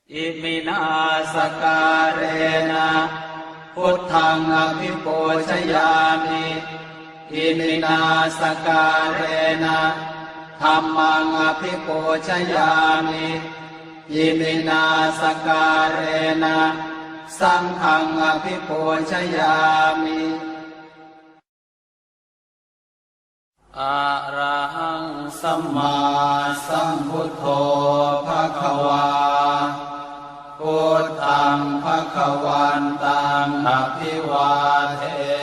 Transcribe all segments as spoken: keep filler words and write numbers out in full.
Iminā sakkārena buddhaṃ abhipūjayāmi. Iminā sakkārena dhammaṃ abhipūjayāmi. Iminā sakkārena saṅghaṃ abhipūjayāmi. Arahaṃ sammāsambuddho bhagavā. Buddhaṃ bhagavantaṃ abhivādemi.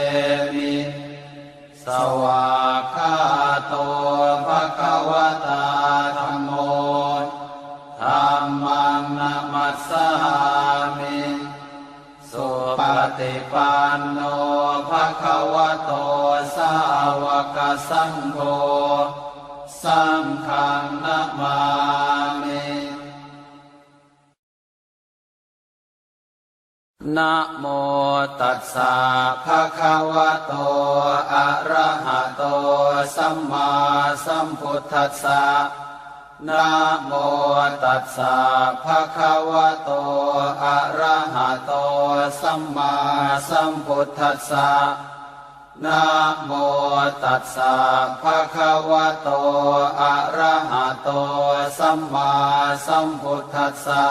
Svākkhāto bhagavatā dhammo. Dhammaṃ namassāmi. Supaṭipanno bhagavato sāvakasaṅgho. Saṅghaṃ namāmi. Namo tassa bhagavato arahato sammāsambuddhassa. Namo tassa bhagavato arahato sammāsambuddhassa. Namo tassa bhagavato arahato sammāsambuddhassa.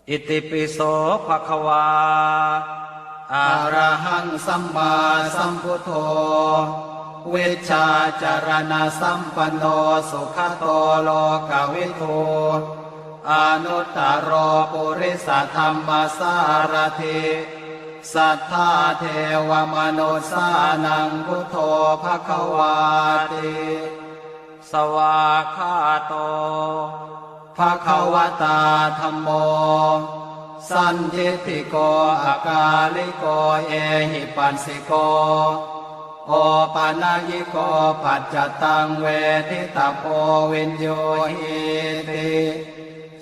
Itipi so bhagavā arahaṃ sammāsambuddho vijjācaraṇasampanno sugato lokavidū anuttaro purisadammasārathi satthā devamanussānaṃ buddho bhagavāti. Svākkhāto bhagavatā dhammo sandiṭṭhiko akāliko ehipassiko opanayiko paccattaṃ veditabbo viññūhīti.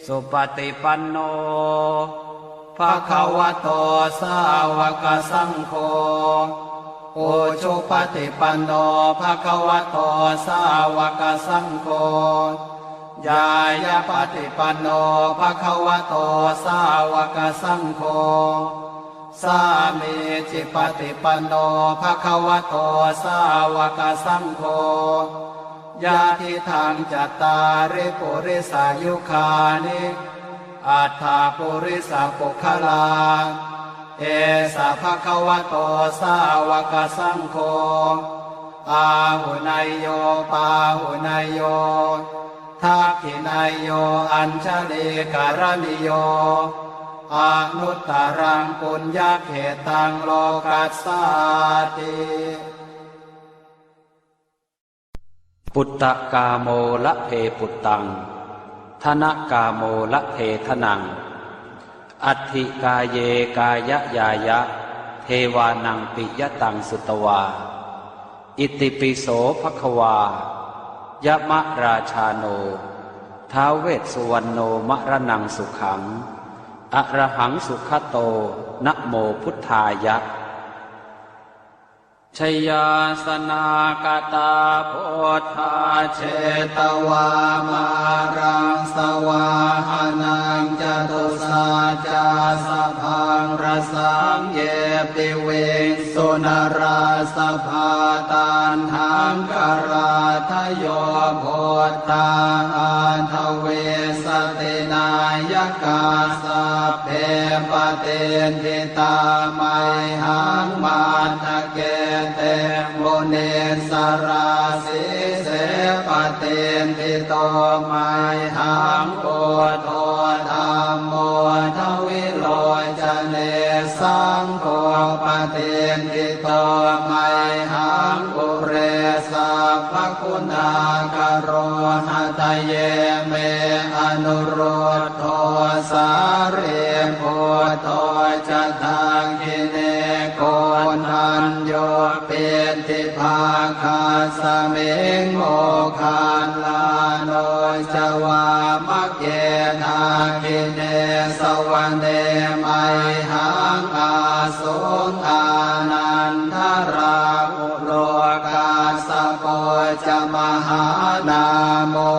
Supaṭipanno bhagavato sāvakasaṅgho ujupaṭipanno bhagavato sāvakasaṅgho ñāyapaṭipanno bhagavato sāvakasaṅgho sāmīcipaṭipanno bhagavato sāvakasaṅgho yadidaṃ cattāri purisayugāni aṭṭha purisapuggalā esa bhagavato sāvakasaṅgho āhuneyyo pāhuneyyo dakkhiṇeyyo añjalikaraṇīyo anuttaraṃ puññakkhettaṃ lokassāti. Puttakāmo labhe puttaṃ, dhanakāmo labhe dhanaṃ, atthi kāye kāyañāya, devānaṃ piyataṃ sutvā. Itipi so bhagavā, yamarājāno, ท้าว vessuvaṇṇo, maraṇaṃ sukhaṃ, arahaṃ sugato, namo buddhāya. Jayāsanāgatā buddhā, jetvā māraṃ savāhanaṃ, catusaccāsabhaṃ rasaṃ, ye piviṃsu narāsabhā. Taṇhaṅkarādayo buddhā, aṭṭhavīsati nāyakā, sabbe patiṭṭhi tā mayhaṃ, matthake te munissarā. Sīse patiṭṭhito mayhaṃ, buddho dhammo dvilocane, saṅgho patiṭṭhito mayhaṃ, ure sabbaguṇākaro. Hadaye me anurud dho, sārīputto ca dakkhiṇe, koṇḍañño piṭṭhibhāgasmiṃ, moggallāno ca vāmake. Dakkhiṇe savane mayhaṃ, āsuṃ ānandarāhu lo, kassapo ca mahānāmo,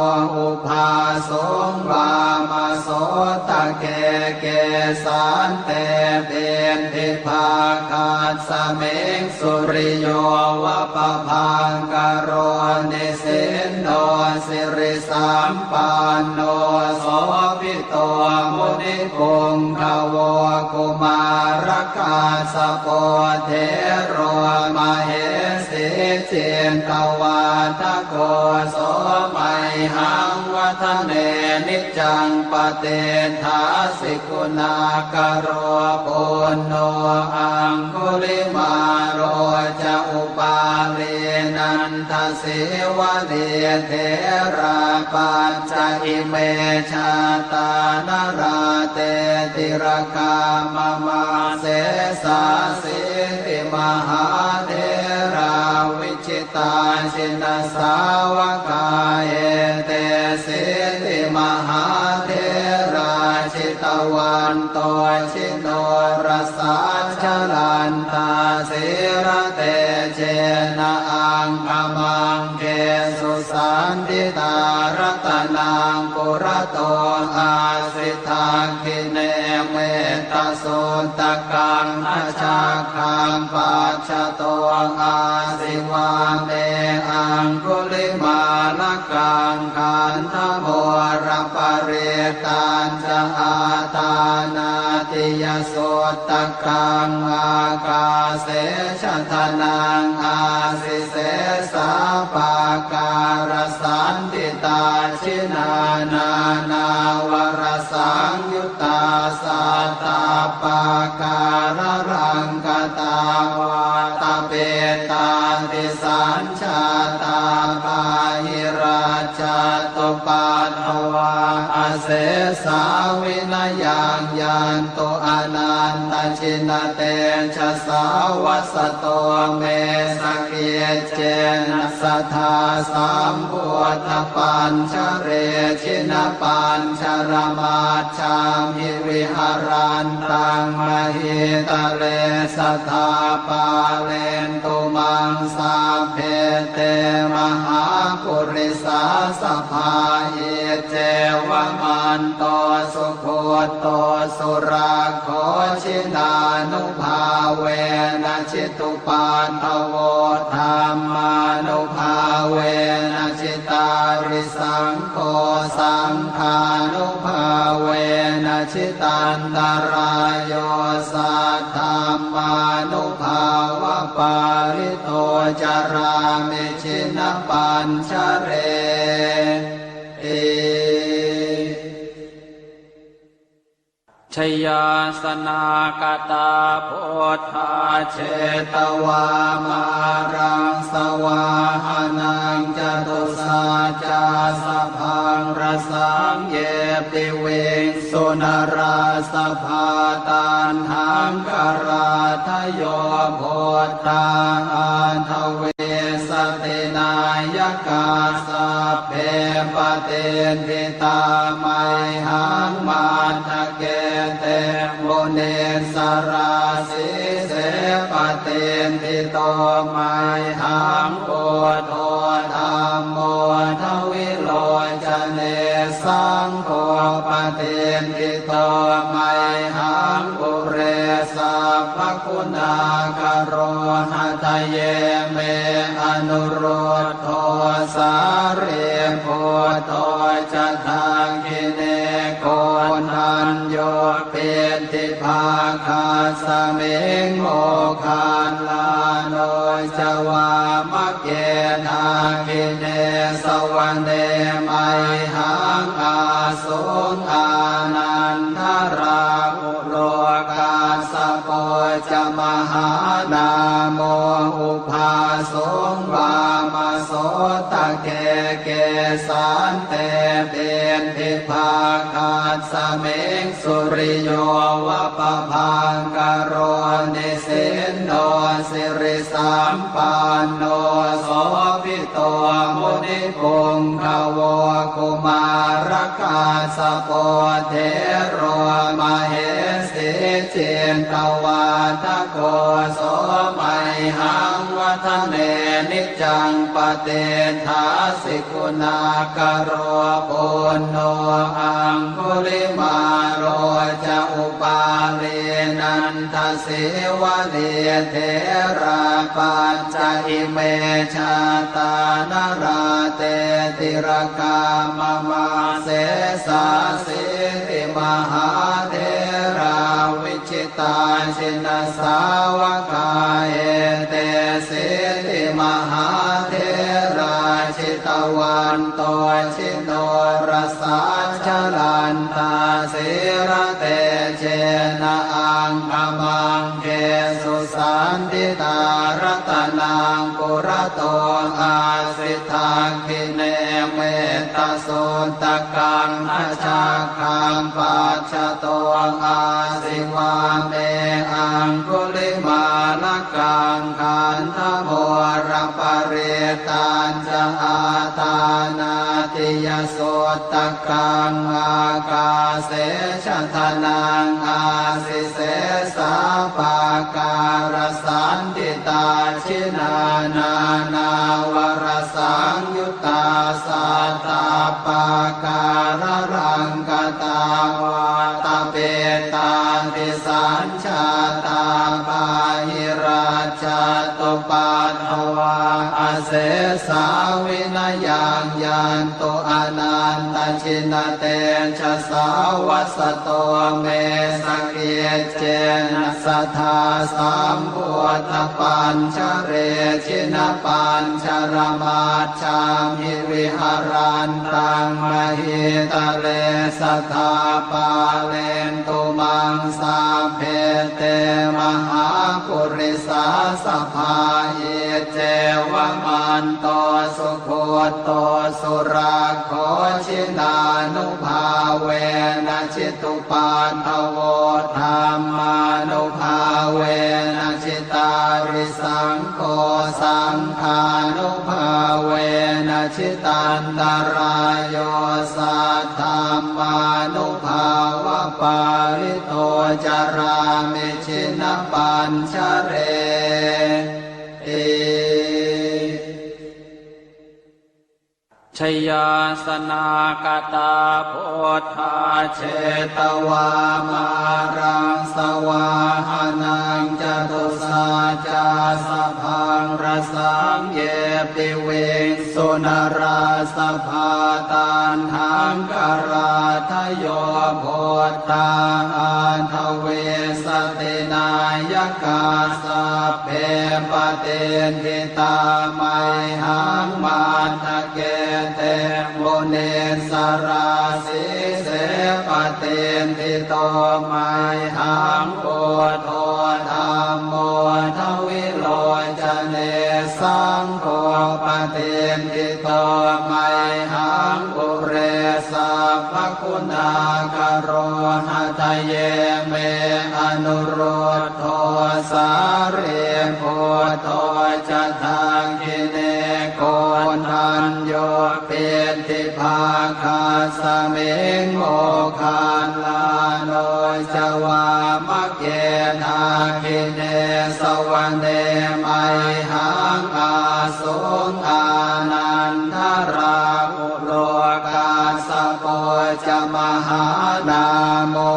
ubhāsuṃ vāmasotake. Kesante piṭṭhibhāgasmiṃ suriyo va pabhaṅkaro, nisinno sirisampanno sobhi to munipuṅgavo. Kumārakassapo thero mahesī cittavādako, so mayhaṃ vadane niccaṃ patiṭṭhāsi guṇākaro. Puṇṇo aṅgulimālo ca upālī nanda sīvalī, therā pañca ime jātā nalāṭe tilakā mama. Sesāsīti mahātherā vijitā jinasāvakā, etesīti mahātherā jitavanto jinorasā, jalantā sīlatejena aṅgamaṅ gesu saṇṭhitā. Ratanaṃ purato āsi dakkhiṇe mettasuttakaṃ, dhajaggaṃ pacchato āsi vāme aṅgulimālakaṃ. Khandhamoraparittañ ca āṭānāṭiyasuttakaṃ, ākāse chadanaṃ āsi sesā pākārasaṇṭhitā. Jinā nānāvarasaṃyuttā sattappākāralaṅkatā, vātapittādisañ jātā bāhirajjhattupaddavā, asesā vinayaṃ yantu anantajinatejasā. Vasato me sakiccena sadā sambuddhapañjare, jinapañjaramaj jhamhi viharantaṃ mahītale, sadā pālentu maṃ sabbe te mahāpurisāsabhā. Iccevamanto sugutto surakkho, jinānubhāvena jitu paddavo, dhammānubhāvena jitārisaṅgho, saṅghānubhāvena jitantarāyo, saddhammānubhāvapālito carāmi jinapañjareti. Jayāsanāgatā buddhā jetvā māraṃ savāhanaṃ, catusaccāsabhaṃ rasaṃ ye piviṃsu narāsabhā. Taṇhaṅkarādayo buddhā aṭṭhavīsati nāyakā, sabbe patiṭṭhi tā mayhaṃ matthake te munissarā. Sīse patiṭṭhito mayhaṃ buddho dhammo dvilocane, saṅgho patiṭṭhito mayhaṃ ure sabbaguṇākaro. Hadaye me anurud dho sārīputto ca dakkhiṇe, koṇḍañño piṭṭhibhāgasmiṃ moggallāno ca vāmake. Dakkhiṇe savane mayhaṃ ā suṃ ānandarāhulo, kassapo ca mahānāmo ubhāsuṃ vāmasotake. Kesante piṭṭhibhāgasmiṃ suriyo va pabhaṅkaro, nisinno sirisampanno sobhi to munipuṅgavo. Kumārakassapo thero mahesī cittavādako, so mayhaṃ vada niccaṃ patiṭṭhāsi guṇākaro. Puṇṇo aṅgulimālo ca upālī nandasīvalī, therā pañca ime jātā nalāṭe tilakā mama. Sesāsīti mahātherā vi jitā jinasāvakā, etesīti mahātherā jitavanto jinorasā, jalantā sīlatejena aṅgamaṅgesu saṇṭhitā. Ratanaṃ purato āsi dakkhiṇe mettasuttakaṃ, dhajaggaṃ pacchato āsi vāme aṅgulimālakaṃ. Khandhamoraparittañca āṭānāṭiyasuttakaṃ, ākāse chadanaṃ āsi sesā pākārasaṇṭhitā. Jinā nānāvarasaṃyu ttā sattappākāralaṅkatā, vātapittādisañjātā bāhirajjhattupaddavā, asesā vinayaṃ yantu anantajinatejasā. Vasato me sakic cena sadā sambuddhapañjare, jinapañjaramajjhamhi viharantaṃ mahītale, sadā pālentu maṃ sabbe te mahāpurisāsabhā. Iccevamanto sugutto surakkho, jinānubhāvena jitu paddavo, dhammānubhāvena jitārisaṅgho, saṅghānubhāvena jitantarāyo, saddhammānubhāvapālito carāmi jinapañjareti. Jayāsanākatā buddhā jetvā māraṃ savāhanaṃ, catusaccāsabhaṃ rasaṃ ye piviṃsu narāsabhā. Taṇhaṅkarādayo buddhā aṭṭhavīsati nāyakā, sabbe patiṭṭhi tā mayhaṃ matthake te munissarā. Sīse patiṭṭhito mayhaṃ buddho dhammo dvilocane, saṅgho patiṭṭhito mayhaṃ ure sabbaguṇākaro. Hadaye me anurud dho sārīputto ca dakkhiṇe, koṇḍañño piṭṭhibhāgasmiṃ moggallāno ca vāmake. Dakkhiṇe savane mayhaṃ āsuṃ ānandarāhu lo, kassapo ca mahānāmo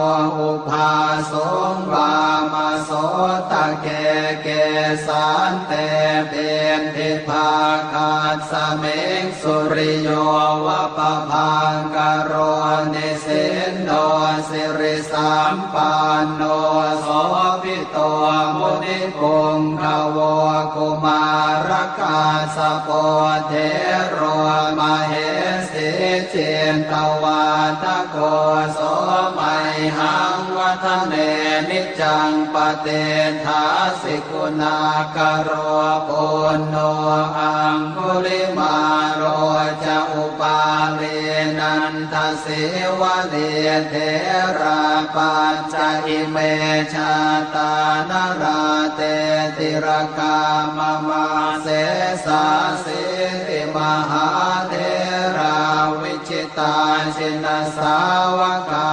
ubhāsuṃ vāmasotake. Kesante piṭṭhibhāgasmiṃ suriyo va pabhaṅkaro, nisinno sirisampanno sobhi to munipuṅgavo. Kumārakassapo thero mahesī cittavādako, so mayhaṃ vadane niccaṃ patiṭṭhāsi guṇākaro. Puṇṇo aṅgulimālo ca upālī nanda sīvalī, therā pañca ime jātā nalāṭe tilakā mama. Sesāsīti mahātherā vijitā jinasāvakā,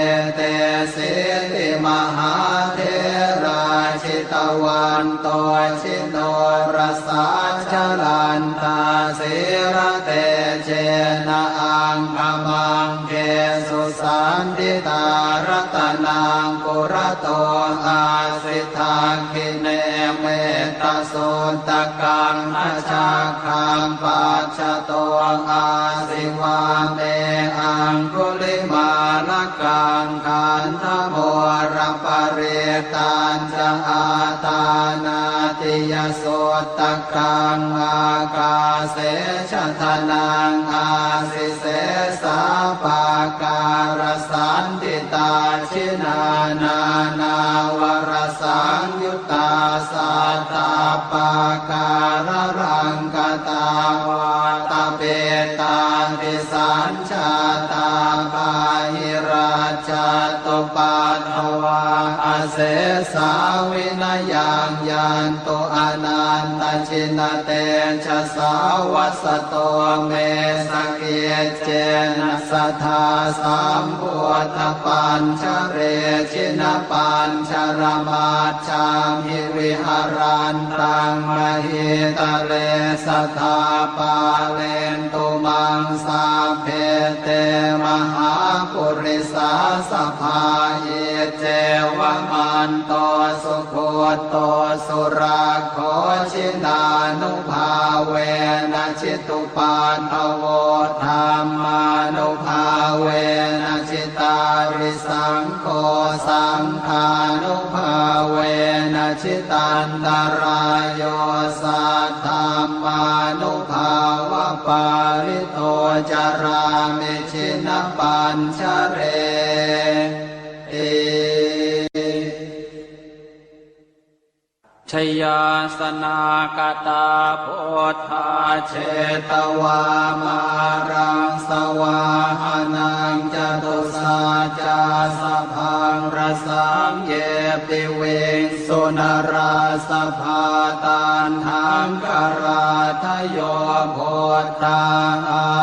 etesīti mahātherā jita vanto jinorasā, jalantā sīlatejena aṅgamaṅgesu saṇṭhitā. Ratanaṃ purato āsi, dakkhiṇe mettasuttakaṃ, dhajaggaṃ pacchato āsi, vāme aṅgulimālakaṃ. Khandhamoraparittañca, āṭānāṭiyasuttakaṃ, ākāse chadanaṃ āsi, sesā pākārasaṇṭhitā. Jinā nānāvarasaṃyuttā, sattappākāralaṅkatā, vātapittādisañ jātā, bāhirajjhattupaddavā, asesā vinayaṃ yantu, anantajinatejasā. Vasato me sakiccena, sadā sambuddhapañjare, jinapañjaramaj jhamhi, viharantaṃ mahītale, sadā pālentu maṃ sabbe, te mahāpurisāsabhā. Iccevamanto sugutto surakkho, jinānubhāvena jitu paddavo, dhammānubhāvena jitārisaṅgho, saṅghānubhāvena jitantarāyo, saddhammānubhāvapālito carāmi jinapañjareti. Jayāsanākatā buddhā jetvā māraṃ savāhanaṃ, catusaccāsabhaṃ rasaṃ ye piviṃsu narāsabhā. Taṇhaṅkarādayo buddhā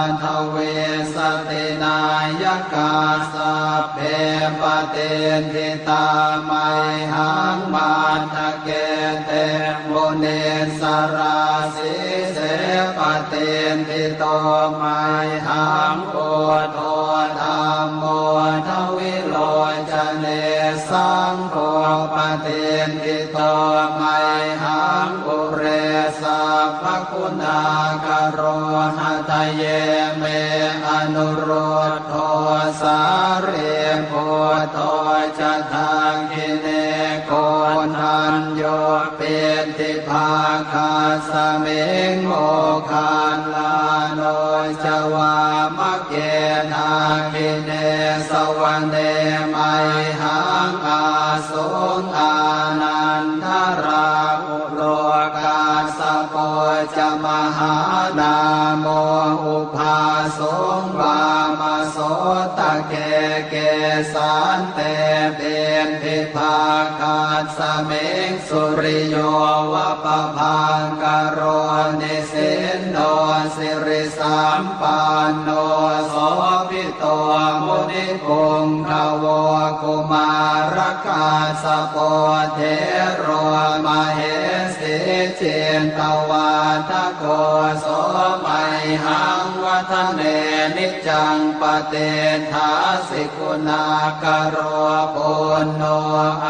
aṭṭhavīsati nāyakā, sabbe patiṭṭhi tā mayhaṃ matthake te munissarā. Sīse patiṭṭhito mayhaṃ buddho dhammo dvilocane, saṅgho patiṭṭhito mayhaṃ ure sabbaguṇākaro. Hadaye me anurud dho sārīputto ca dakkhiṇe, koṇḍañño piṭṭhibhāgasmiṃ moggallāno ca vāmake. Dakkhiṇe savane mayhaṃ āsuṃ ānandarāhu lo, kassapo ca mahānāmo ubhāsuṃ vāmasotake. Kesante piṭṭhibhāgasmiṃ suriyo va pabhaṅkaro, nisinno sirisampanno sobhi to munipuṅgavo. Kumārakassapo thero mahesī cittavādako, so mayhaṃ vadane niccaṃ patiṭṭhāsi guṇākaro. Puṇṇo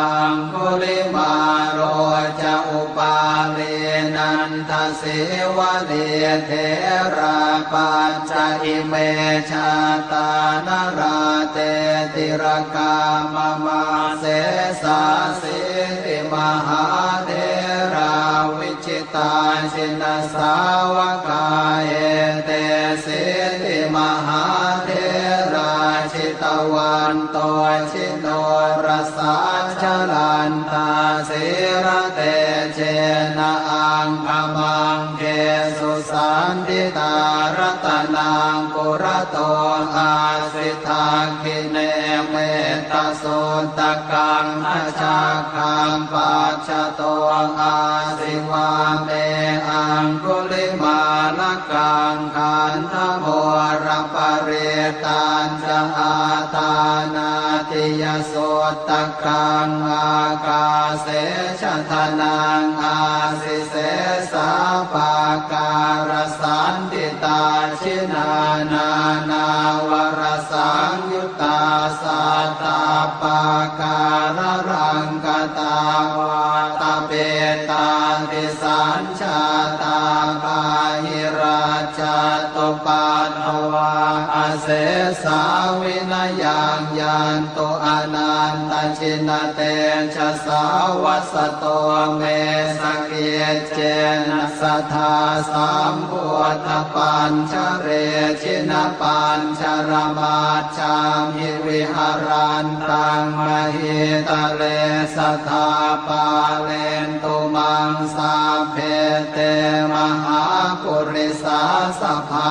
aṅgulimālo ca upālī nanda sīvalī, therā pañca ime jātā nalāṭe tilakā mama. Sesāsīti mahātherā vijitā jinasāvakā, etesīti mahātherā jitavanto ji norasā, jalantā sīlatejena aṅgamaṅgesu saṇṭhitā. Ratanaṃ purato āsi, dakkhiṇe mettasuttakaṃ, dhajaggaṃ pacchato āsi, vāme aṅgulimālakaṃ. Khandhamoraparittañ ca āṭānāṭi Suttakāyasuttakaṃ ākāse chadanaṃ āsi sesā pākārasaṇṭhitā. Jinānānāvarasaṃyuttā sattappākāralaṅkatā vātapittādisañ jātā bāhirajjhattupaddavā asesā vinayaṃ yantu anantajinatejasā. Vasato me sakiccena sadā sambuddhapañjare jinapañjaramaj jhamhi viharantaṃ mahītale sadā pālentu maṃ sabbe te mahāpurisāsabhā.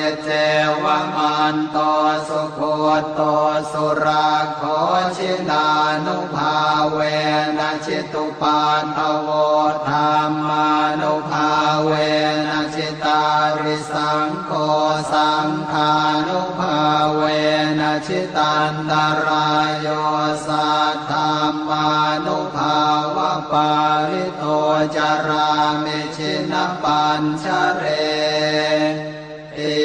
Iccevamanto sugutto surakkho jinānubhāvena jitu paddavo dhammānubhāvena jitārisaṅgho saṅghānubhāvena jitantarāyo saddhammānubhāvapālito carāmi jinapañjareti.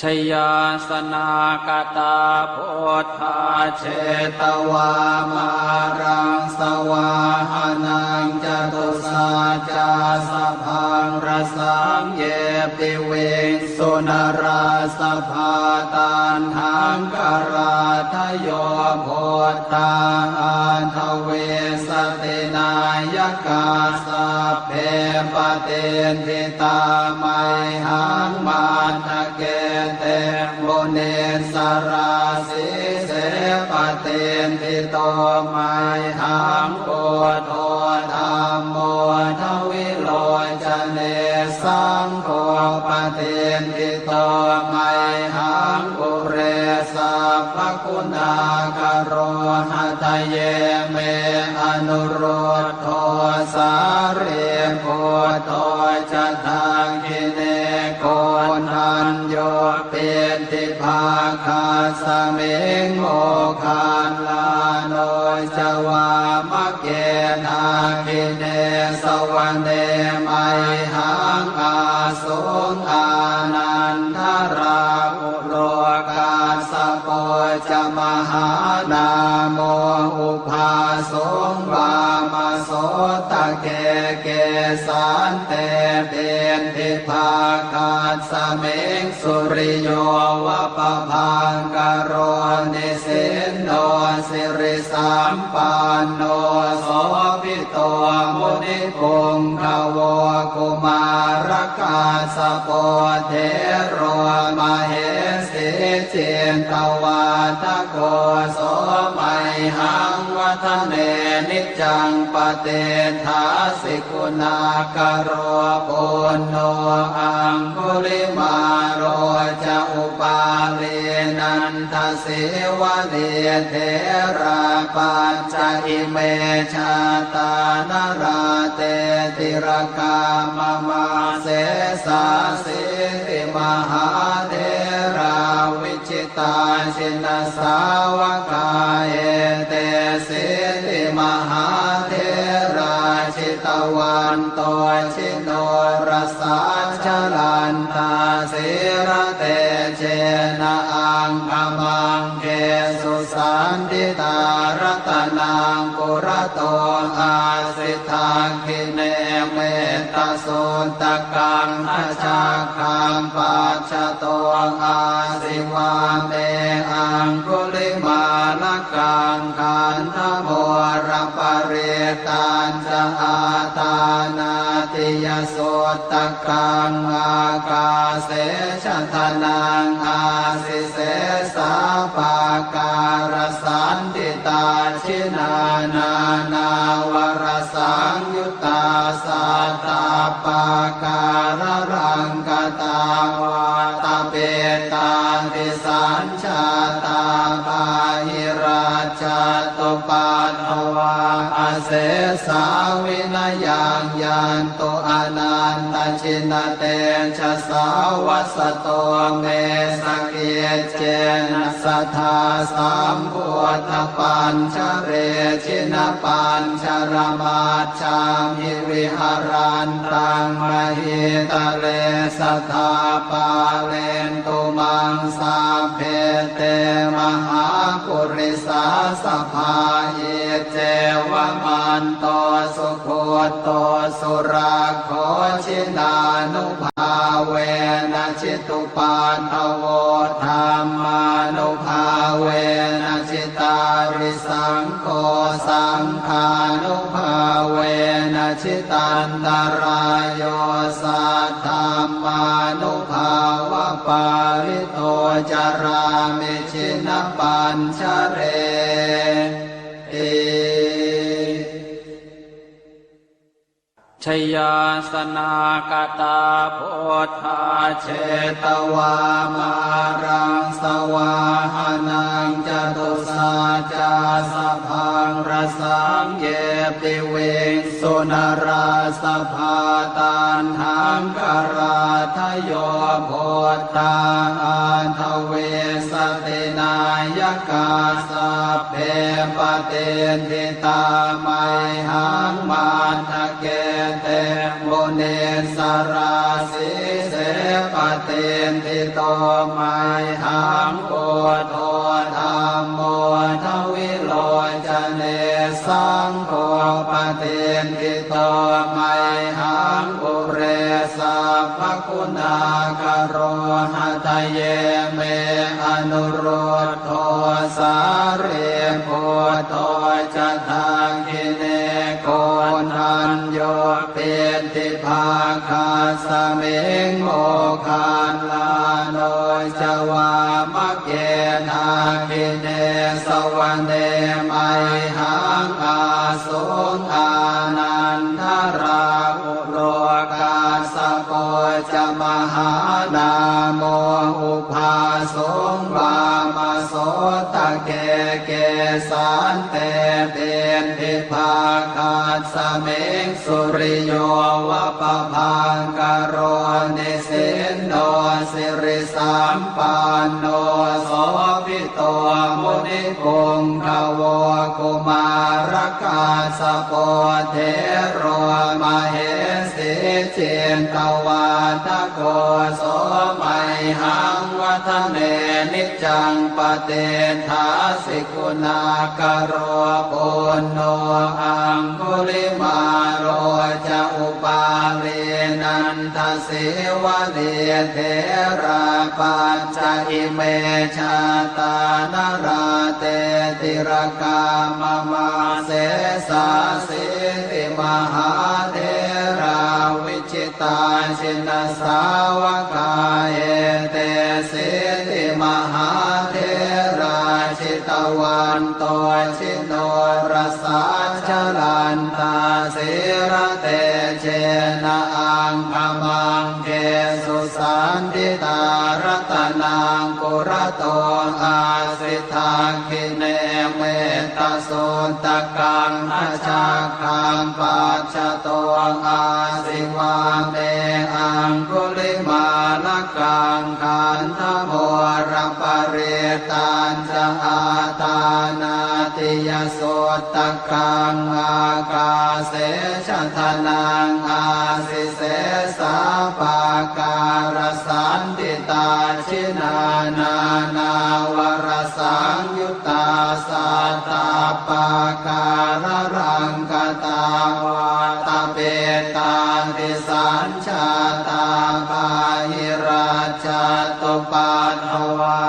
Jayāsanākatā buddhā jetvā māraṃ savāhanaṃ catusaccāsabhaṃ rasaṃ ye piviṃsu narāsabhā. Taṇhaṅkarādayo buddhā aṭṭhavīsati nāyakā sabbe patiṭṭhi tā mayhaṃ matthake te munissarā. Sīse patiṭṭhito mayhaṃ buddho dhammo dvilocane saṅgho patiṭṭhito mayhaṃ ure sabbaguṇākaro. Hadaye me anurud dho sārīputto ca dakkhiṇe koṇḍañño piṭṭhibhāgasmiṃ moggallāno ca vāmake. Dakkhiṇe savane mayhaṃ āsuṃ ānandarāhu lo kassapo ca mahānāmo ubhāsuṃ vāmasotake. Kesante piṭṭhibhāgasmiṃ suriyo va pabhaṅkaro nisinno sirisampanno sobhi to munipuṅgavo. Kumārakassapo thero mahesī cittavādako so mayhaṃ vadane niccaṃ patiṭṭhāsi guṇākaro. Puṇṇo aṅgulimālo ca upālī nanda sīvalī therā pañca ime jātā nalāṭe tilakā mama. Sesāsīti mahātherā vijitā jinasāvakā etesīti mahātherā jitavanto ji norasā jalantā sīlatejena aṅgamaṅgesu saṇṭhitā. Ratanaṃ purato āsi dakkhiṇe mettasuttakaṃ dhajaggaṃ pacchato āsi vāme aṅgulimālakaṃ. Khandhamoraparittañ ca āṭānāṭiyasuttakaṃ ākāse chadanaṃ āsi sesā pākārasaṇṭhitā. Jinā nānāvarasaṃyuttā sattappākāralaṅkatā vātapittādisañ jātā bāhirajjhattupaddavā asesā vinayaṃ yantu ananta jinatejasā vasato me sakiccena sadā sambuddhapañjare. Jinapañjaramaj jhamhi viharantaṃ mahītale sadā pālentu maṃ sabbe te mahāpurisāsabhā. Iccevamanto sugutto surakkho jinānubhāvena jitupaddavo dhammānubhāvena ji tārisaṅgho saṅghānubhāvena jitantarāyo saddhammānubhāvapālito carāmi jinapañjareti. Jayāsanākatā buddhā jetvā māraṃ savāhanaṃ catusaccāsabhaṃ rasaṃ ye piviṃsu narāsabhā. Taṇhaṅkarādayo buddhā aṭṭhavīsati nāyakā sabbe patiṭṭhi tā mayhaṃ matthake te munissarā. Sīse patiṭṭhito mayhaṃ buddho dhammo dvilocane saṅgho patiṭṭhito mayhaṃ ure sabbaguṇākaro. Hadaye me anurud dho sārīputto ca dakkhiṇe koṇḍañño piṭṭhibhāgasmiṃ moggallāno ca vāmake. Dakkhiṇe savane mayhaṃ āsuṃ ānandarāhu lo kassapo ca mahānāmo ubhāsuṃ vāmasotake. Kesante piṭṭhibhāgasmiṃ suriyo va pabhaṅkaro nisinno sirisampanno sobhi to munipuṅgavo. Kumārakassapo thero mahesī cittavādako so mayhaṃ vadane niccaṃ patiṭṭhāsi guṇākaro. Puṇṇo aṅgulimālo ca upālī nanda sīvalī therā pañca ime jātā nalāṭe tilakā mama. Sesāsīti mahātherā vijitā jinasāvakā etesīti mahātherā jitavanto ji norasā jalantā sīlatejena aṅgamaṅgesu saṇṭhitā. Ratanaṃ purato āsi dakkhiṇe mettasuttakaṃ dhajaggaṃ pacchato āsi vāme aṅgulimālakaṃ. Khandhamoraparittañ ca āṭānāṭiyasuttakaṃ ākāse chadanaṃ āsi sesā pākārasaṇṭhitā. Jinā nānāvarasaṃyuttā sattappākāralaṅkatā vātapittādisañ jātā bāhirajjhattupaddavā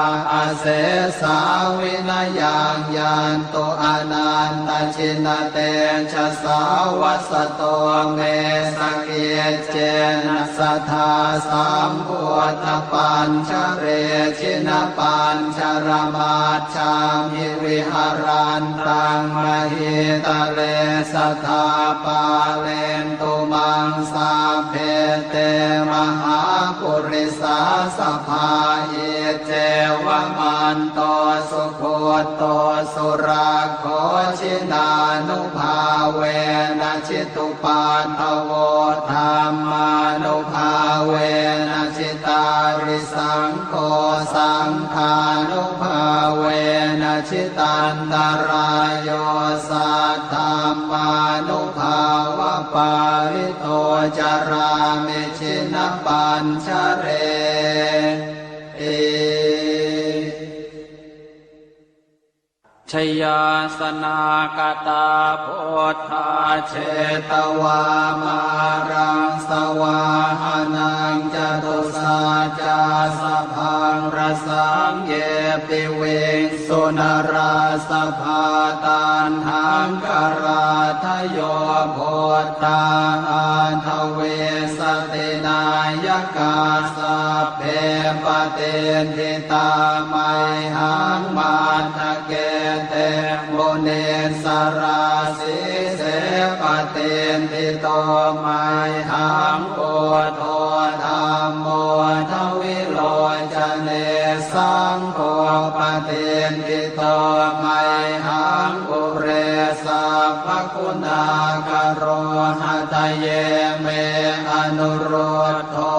asesā vinayaṃ yantu anantajinatejasā. Vasato me sakiccena sadā sambuddhapañjare jinapañjaramaj jhamhi viharantaṃ mahītale sadā pālentu maṃ sabbe te mahāpurisāsabhā. Iccevamanto sugutto surakkho, jinānubhāvena jitupaddavo, dhammānubhāvena jitārisaṅgho, saṅghānubhāvena jitantarāyo, saddhammānubhāvapālito carāmi jinapañjareti. Jayāsanākatā buddhā jetvā māraṃ savāhanaṃ, catusaccāsabhaṃ rasaṃ ye piviṃsu narāsabhā. Taṇhaṅkarādayo buddhā aṭṭhavīsati nāyakā, sabbe patiṭṭhitā mayhaṃ matthake te munissarā. Sīse patiṭṭhito mayhaṃ buddho dhammo dvilocane, saṅgho patiṭṭhito mayhaṃ ure sabbaguṇākaro. Hadaye me anurud dho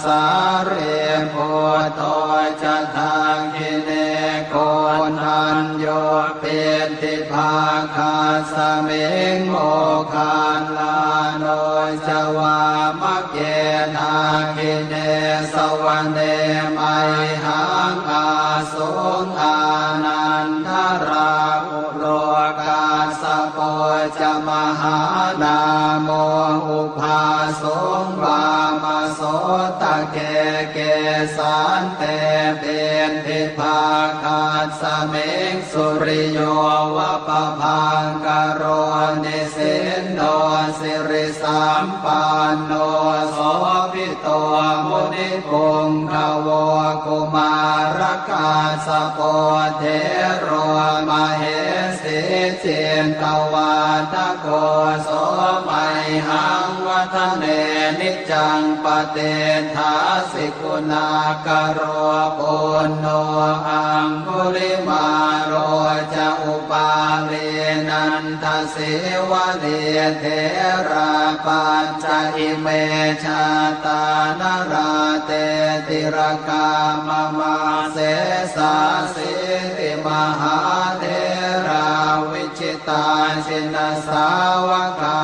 sārīputto ca dakkhiṇe, koṇḍañño piṭṭhibhāgasmiṃ moggallāno ca vāmake. Dakkhiṇe savane mayhaṃ āsuṃ ānandarāhu lo, kassapo ca mahānāmo ubhāsuṃ vāmasotake. Kesante piṭṭhibhāgasmiṃ suriyo va pabhaṅkaro, nisinno sirisampanno sobhi to munipuṅgavo. Kumārakassapo thero mahesī cittavādako, so mayhaṃ vadane niccaṃ patiṭṭhāsi guṇākaro. Puṇṇo aṅgulimālo ca upālī nanda sīvalī, therā pañca ime jātā nalāṭe tilakā mama. Sesāsīti mahātherā vijitā jinasāvakā,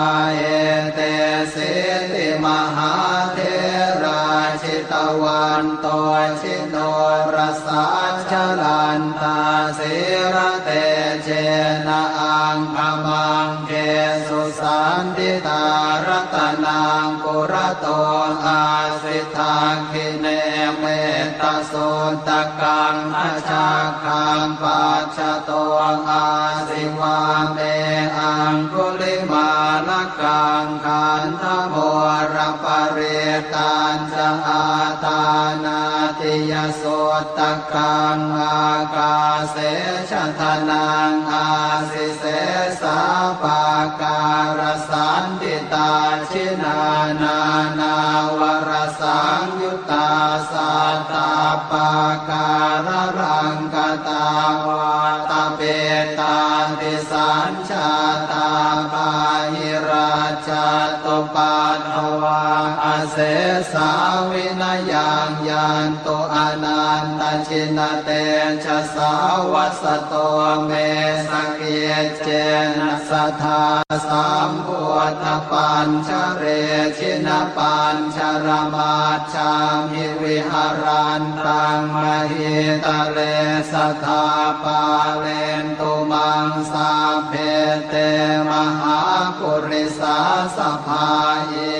etesīti mahātherā jitavanto ji norasā, jalantā sīlatejena aṅgamaṅgesu saṇṭhitā. Ratanaṃ purato āsi dakkhiṇe mettasuttakaṃ, dhajaggaṃ pacchato āsi vāme aṅgulimālakaṃ. Khandhamoraparittañ ca āṭānāṭiyasuttakaṃ, ākāse chadanaṃ āsi sesā pākārasaṇṭhitā. Jinā nānāvarasaṃyuttā sattappākāralaṅkatā, vātapittādisañ jātā bāhirajjhattupaddavā, asesā vinayaṃ yantu anantajinatejasā. Vasato me sakiccena sadā sambuddhapañjare, jinapañjaramaj jhamhi viharantaṃ mahītale, sadā pālentu maṃ sabbe te mahāpurisāsabhā.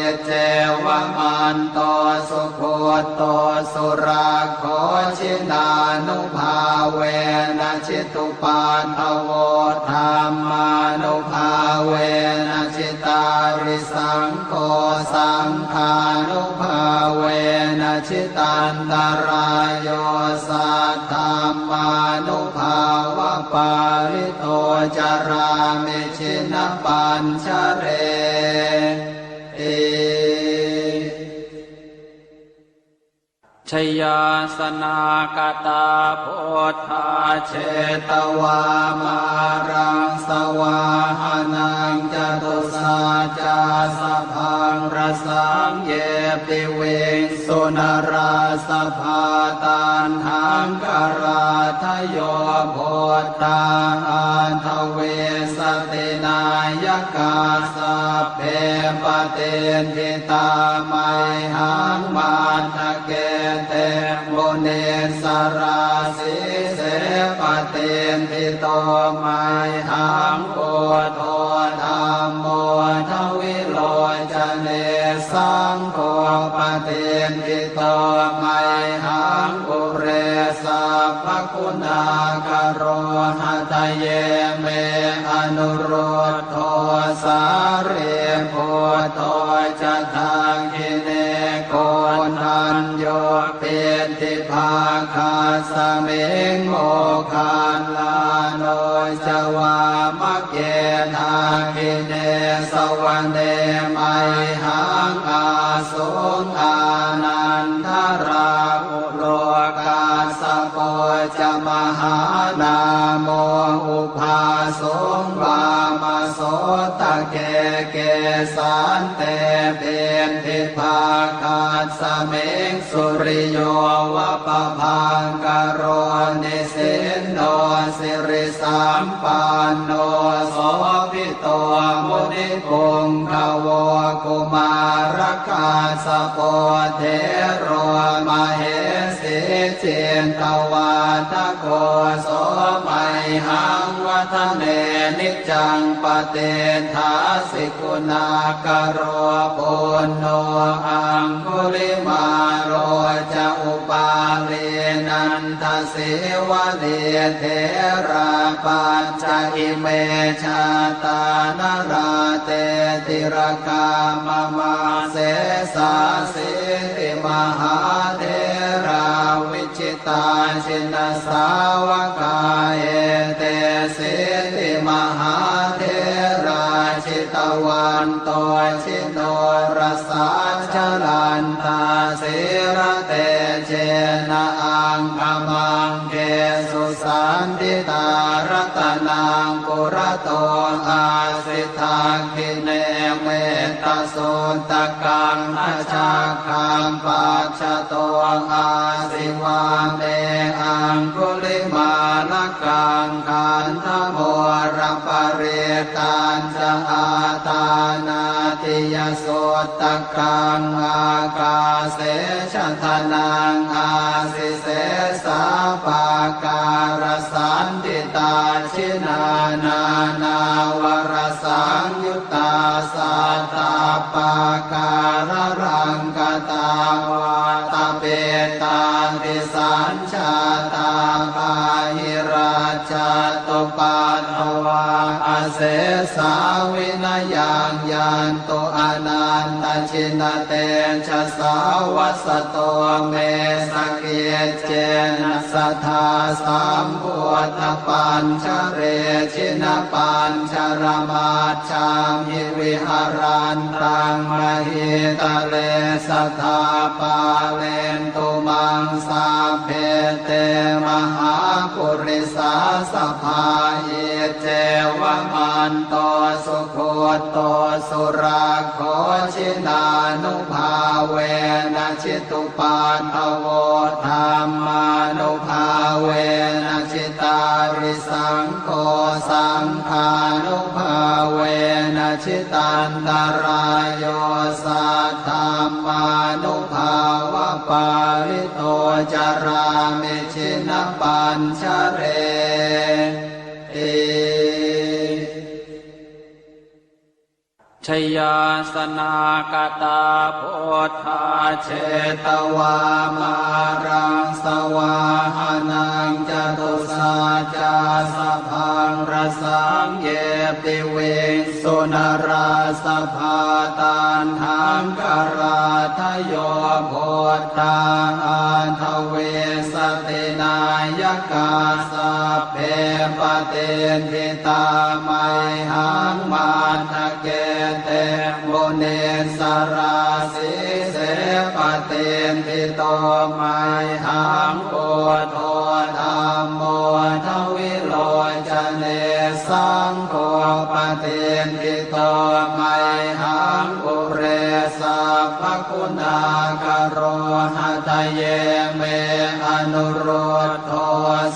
Iccevamanto sugutto surakkho, jinānubhāvena jitu paddavo, dhammānubhāvena jitārisaṅgho, saṅghānubhāvena jitantarāyo, saddhammānubhāvapālito carāmi jinapañjareti. Jayāsanāgatā buddhā jetvā māraṃ savāhanaṃ, catusaccāsabhaṃ rasaṃ ye piviṃsu narāsabhā. Taṇhaṅkarādayo buddhā aṭṭhavīsati nāyakā, sabbe patiṭṭhi tā mayhaṃ matthake te munissarā. Sīse patiṭṭhito mayhaṃ buddho dhammo dvilocane, saṅgho patiṭṭhito mayhaṃ ure sabbaguṇākaro. Hadaye me anurud dho sārīputto ca dakkhiṇe, koṇḍañño piṭṭhibhāgasmiṃ moggallāno ca vāmake. Dakkhiṇe savane mayhaṃ āsuṃ ānandarāhu lo, kassapo ca mahānāmo ubhāsuṃ vāmasotake. Kesante piṭṭhibhāgasmiṃ suriyo va pabhaṅkaro, nisinno sirisampanno sobhi to munipuṅgavo. Kumārakassapo thero mahesī cittavādako, so mayhaṃ vadane niccaṃ patiṭṭhāsi guṇākaro. Puṇṇo aṅgulimālo ca upālī nanda sīvalī, therā pañca ime jātā nalāṭe tilakā mama. Sesāsīti mahātherā vijitā jinasāvakā, etesīti mahātherā jitavanto ji norasā, jalantā sīlatejena aṅgamaṅgesu saṇṭhitā. Ratanaṃ purato āsi dakkhiṇe mettasuttakaṃ, dhajaggaṃ pacchato āsi vāme aṅgulimālakaṃ. Khandhamoraparittañ ca āṭānāṭiyasuttakaṃ, ākāse chadanaṃ āsi sesā pākārasaṇṭhitā. Jinā nānāvarasaṃyuttā sattappākāralaṅkatā, vātapittādisañ jātā bāhirajjhattupaddavā, asesā vinayaṃ yantu anantajinatejasā. Vasato me sakiccena sadā sambuddhapañjare, jinapañjaramaj jhamhi viharantaṃ mahītale, sadā pālentu maṃ sabbe te mahāpurisāsabhā. Iccevamanto sugutto surakkho, jinānubhāvena jitu paddavo, dhammānubhāvena jitārisaṅgho, saṅghānubhāvena jitantarāyo, saddhammānubhāvapālito carāmi jinapañjareti. Jayāsanāgatā buddhā jetvā māraṃ savāhanaṃ, catusaccāsabhaṃ rasaṃ ye piviṃsu narāsabhā. Taṇhaṅkarādayo buddhā aṭṭhavīsa Jayanti nāyakā sabbe patiṭṭhitā mayhaṃ matthake te munissarā. Sīse patiṭṭhito mayhaṃ buddho dhammo dvilocane saṅgho patiṭṭhito mayhaṃ ure sabbaguṇākaro. Hadaye me anuruddho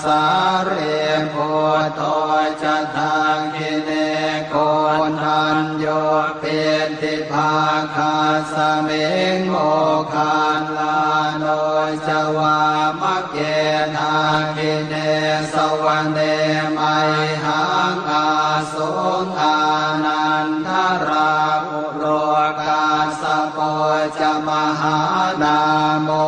sārīputto ca dakkhiṇe koṇḍañño piṭṭhibhāgasmiṃ moggallāno ca vāmake. Dakkhiṇe savane mayhaṃ āsuṃ ānandarāhulo kassapo ca mahānāmo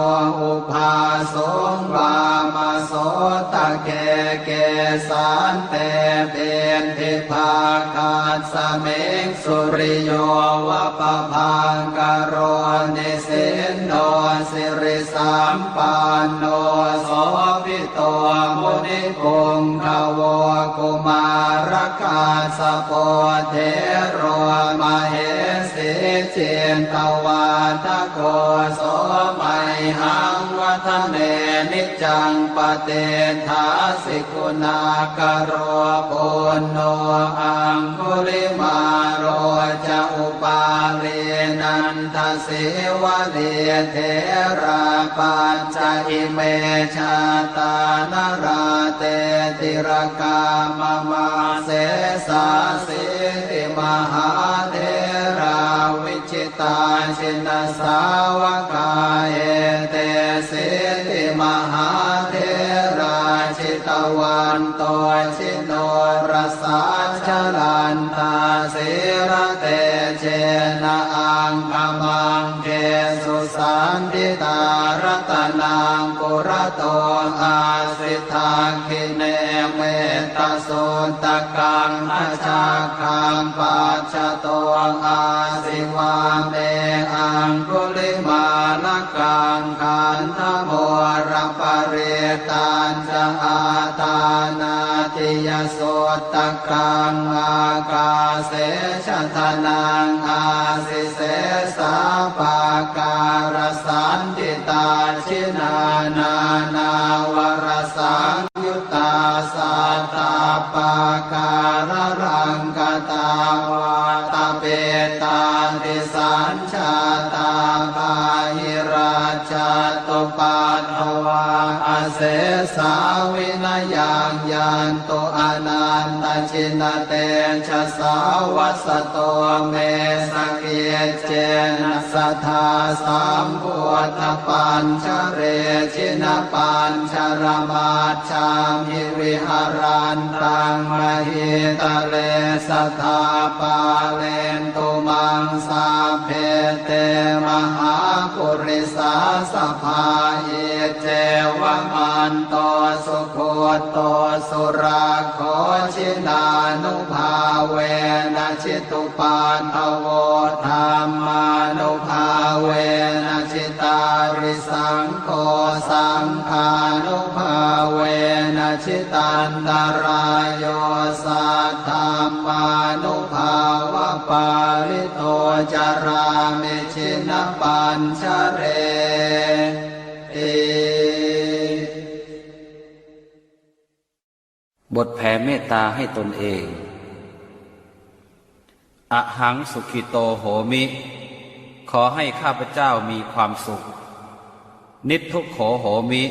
ubhāsuṃ vāmasotake. Kesante piṭṭhibhāgasmiṃ suriyo va pabhaṅkaro nisinno sirisampanno sobhito munipuṅgavo. Kumārakassapo thero mahesī cittavādako so mayhaṃ vadane niccaṃ patiṭṭhāsi guṇākaro. Puṇṇo aṅgulimālo ca upālī nandasīvalī therā pañca ime jātā nalāṭe tilakā mama. Sesāsīti mahātherā vi jitā jinasāvakā etesīti mahātherā jitavanto jinorasā jalantā sīlatejena aṅgamaṅgesu saṇṭhitā. Ratanaṃ purato āsi dakkhiṇe metta suttakaṃ dhajaggaṃ pacchato āsi vāme aṅgulimālakaṃ. Khandhamoraparittañca āṭānāṭiyasuttakaṃ ākāse chadanaṃ āsi sesā pākārasaṇṭhitā. Jinā nānāvarasaṃ yuttā sattappākāralaṅkatā vātapittādisañjātā bāhirajjhattupaddavā asesā vinayaṃ yantu anantajinatejasā. Vasato me sakiccena sadā sambuddhapañjare jinapañjaramaj jhamhi viharantaṃ mahītale sadā pālentu maṃ sabbe te mahāpurisāsabhā. Iccevamanto sugutto surakkho jinānubhāvena jitu paddavo dhammānubhāvena jitārisaṅgho saṅghānubhāvena jitantarāyo saddhammānubhāvapālito carāmi jinapañjareti. บทแผ่เมตตาให้ตนเอง Ahaṃ sukhito homi ขอให้ข้าพเจ้ามีความสุข Niddukkho homi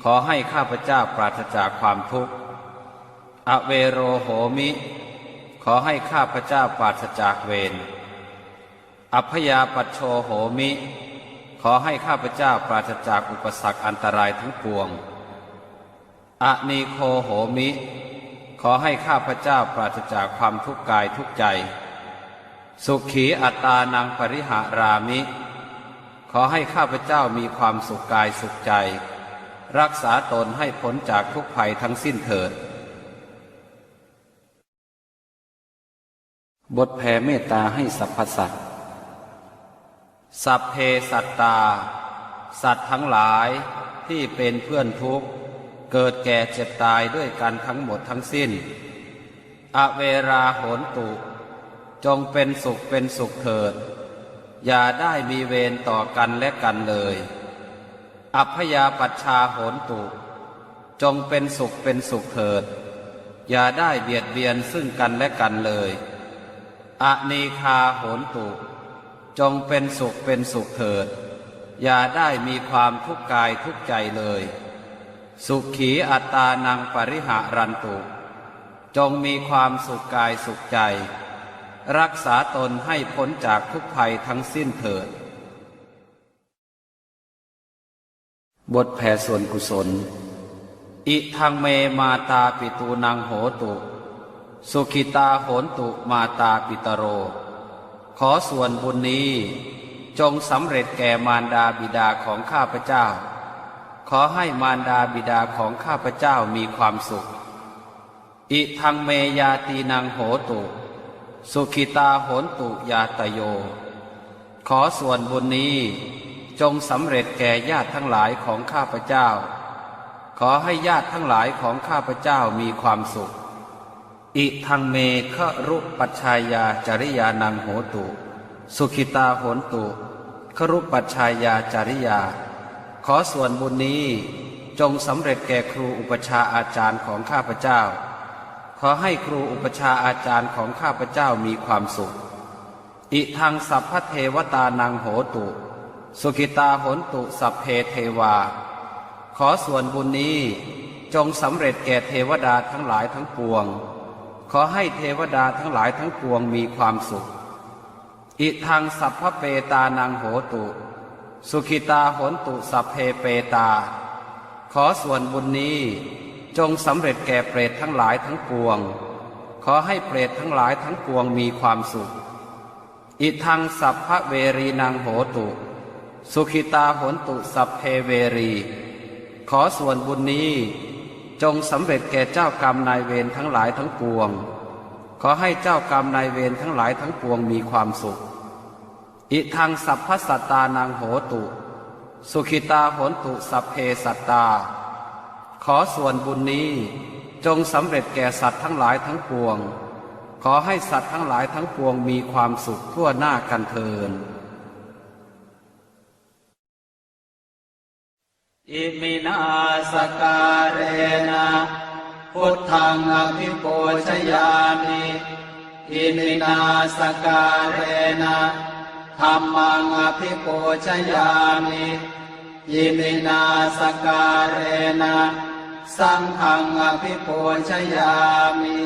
ขอให้ข้าพเจ้าปราศจากความทุกข์ Avero homi ขอให้ข้าพเจ้าปราศจากเวร Abyāpajjho homi ขอให้ข้าพเจ้าปราศจากอุปสรรคอันตรายทั้งปวง Anīgho homi ขอให้ข้าพเจ้าปราศจากความทุกข์กายทุกข์ใจ Sukhī attānaṃ pariharāmi ขอให้ข้าพเจ้ามีความสุขกายสุขใจ รักษาตนให้พ้นจากทุกข์ภัยทั้งสิ้นเถิด บทแผ่เมตตาให้สรรพสัตว์ Sabbe sattā สัตว์ทั้งหลาย ที่เป็นเพื่อนทุกข์ เกิดแก่เจ็บตายด้วยกันทั้งหมดทั้งสิ้น Averā hontu จงเป็นสุขเป็นสุขเถิด อย่าได้มีเวรต่อกันและกันเลย Abyāpajjhā hontu จงเป็นสุขเป็นสุขเถิด อย่าได้เบียดเบียนซึ่งกันและกันเลย Anīghā hontu จงเป็นสุขเป็นสุขเถิด อย่าได้มีความทุกข์กายทุกข์ใจเลย Sukhī attānaṃ pariharantu จงมีความสุขกายสุขใจ รักษาตนให้พ้นจากทุกข์ภัยทั้งสิ้นเถิด บทแผ่ส่วนกุศล Idaṃ me mātāpitūnaṃ hotu, sukhitā hontu mātāpitaro. ขอส่วนบุญนี้จงสำเร็จแก่มารดาบิดาของข้าพเจ้า ขอให้มารดาบิดาของข้าพเจ้ามีความสุข Idaṃ me ñātīnaṃ hotu, sukhitā hontu ñātayo. ขอส่วนบุญนี้จงสำเร็จแก่ญาติทั้งหลายของข้าพเจ้า ขอให้ญาติทั้งหลายของข้าพเจ้ามีความสุข Idaṃ me gurūpajjhāyācariyānaṃ hotu, sukhitā hontu gurūpajjhāyācariyā. ขอส่วนบุญนี้จงสำเร็จแก่ครูอุปัชฌาย์อาจารย์ของข้าพเจ้า ขอให้ครูอุปัชฌาย์อาจารย์ของข้าพเจ้ามีความสุข Idaṃ sabbadevatānaṃ hotu, sukhitā hontu sabbe devā. ขอส่วนบุญนี้จงสำเร็จแก่เทวดาทั้งหลายทั้งปวง ขอให้เทวดาทั้งหลายทั้งปวงมีความสุข Idaṃ sabbapetānaṃ hotu, sukhitā hontu sabbe petā. ขอส่วนบุญนี้จงสำเร็จแก่เปรตทั้งหลายทั้งปวง ขอให้เปรตทั้งหลายทั้งปวงมีความสุข Idaṃ sabbaverīnaṃ hotu, sukhitā hontu sabbe verī. ขอส่วนบุญนี้จงสำเร็จแก่เจ้ากรรมนายเวรทั้งหลายทั้งปวง ขอให้เจ้ากรรมนายเวรทั้งหลายทั้งปวงมีความสุข Idaṃ sabbasattānaṃ hotu, sukhitā hontu sabbe sattā. ขอส่วนบุญนี้จงสำเร็จแก่สัตว์ทั้งหลายทั้งปวง ขอให้สัตว์ทั้งหลายทั้งปวงมีความสุขทั่วหน้ากันเทอญ Iminā sakkārena buddhaṃ abhipūjayāmi. Iminā sakkārena dhammaṃ abhipūjayāmi. Iminā sakkārena saṅghaṃ abhipūjayāmi.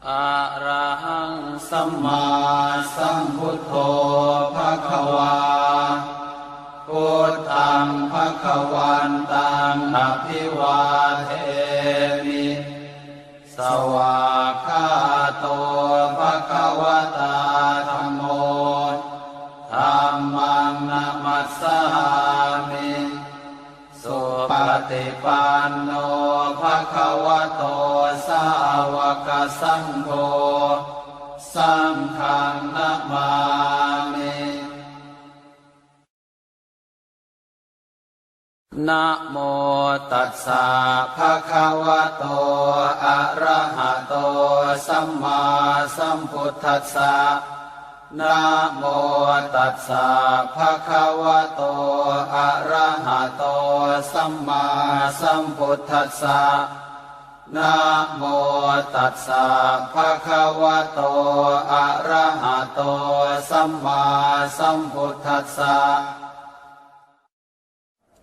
Arahaṃ sammāsambuddho bhagavā. Buddhaṃ bhagavantaṃ abhivādemi. Svākkhāto bhagavatā dhammo. Dhammaṃ namassāmi. Supaṭipanno bhagavato sāvakasaṅgho. Saṅghaṃ namāmi. Namo tassa bhagavato arahato sammāsambuddhassa. Namo tassa bhagavato arahato sammāsambuddhassa. Namo tassa bhagavato arahato sammāsambuddhassa.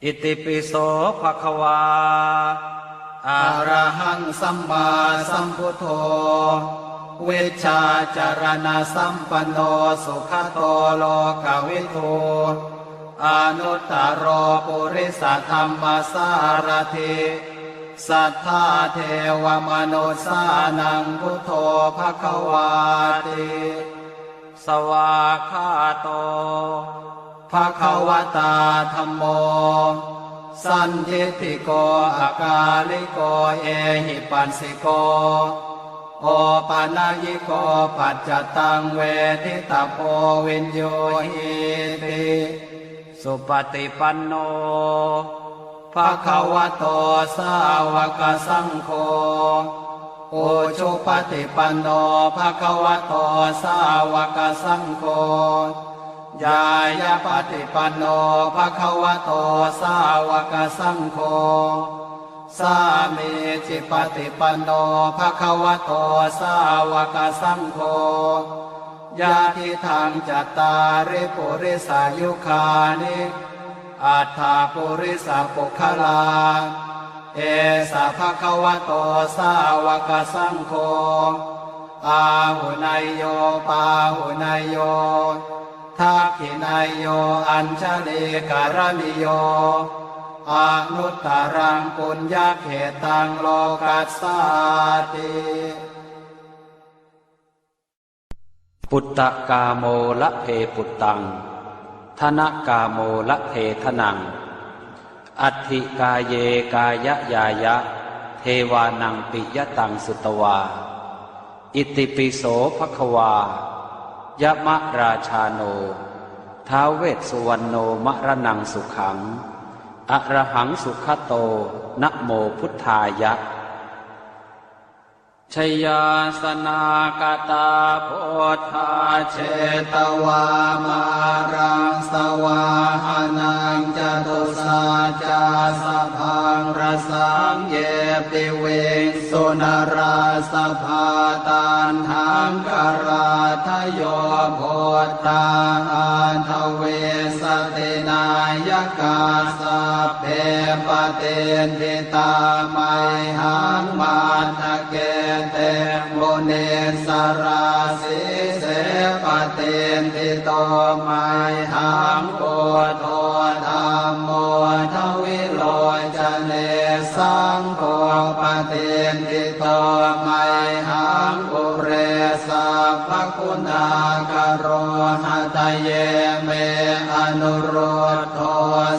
Itipi so bhagavā arahaṃ sammāsambuddho vijjācaraṇasampanno sugato lokavidū anuttaro purisadammasārathi satthā devamanussānaṃ buddho bhagavāti. Svākkhāto bhagavatā dhammo sandiṭṭhiko akāliko ehipassiko opanayiko paccattaṃ veditabbo viññūhīti. Supaṭipanno bhagavato sāvakasaṅgho, ujupaṭipanno bhagavato sāvakasaṅgho, ñāyapaṭipanno bhagavato sāvakasaṅgho, sāmīcipaṭipanno bhagavato sāvakasaṅgho, yadidaṃ cattāri purisayugāni aṭṭha purisapuggalā, esa bhagavato sāvakasaṅgho, āhuneyyo pāhuneyyo dakkhiṇeyyo añjalikaraṇīyo, anuttaraṃ puññakkhettaṃ lokassāti. Puttakāmo labhe puttaṃ, dhanakāmo labhe dhanaṃ, atthi kāye kāyañāya, devānaṃ piyataṃ sutvā. Itipi so bhagavā yamarājāno ท้าว Vessuvaṇṇo maraṇaṃ sukhaṃ arahaṃ sugato namo buddhāya. Jayāsanāgatā buddhā jetvā māraṃ savāhanaṃ, catusaccāsabhaṃ rasaṃ ye piviṃsu narāsabhā. Taṇhaṅkarādayo buddhā aṭṭhavīsati nāyakā, sabbe patiṭṭhi tā mayhaṃ matthake te munissarā. Sīse patiṭṭhito mayhaṃ buddho dhammo dvilocane, saṅgho patiṭṭhito mayhaṃ ure sabbaguṇākaro. Hadaye me anurud dho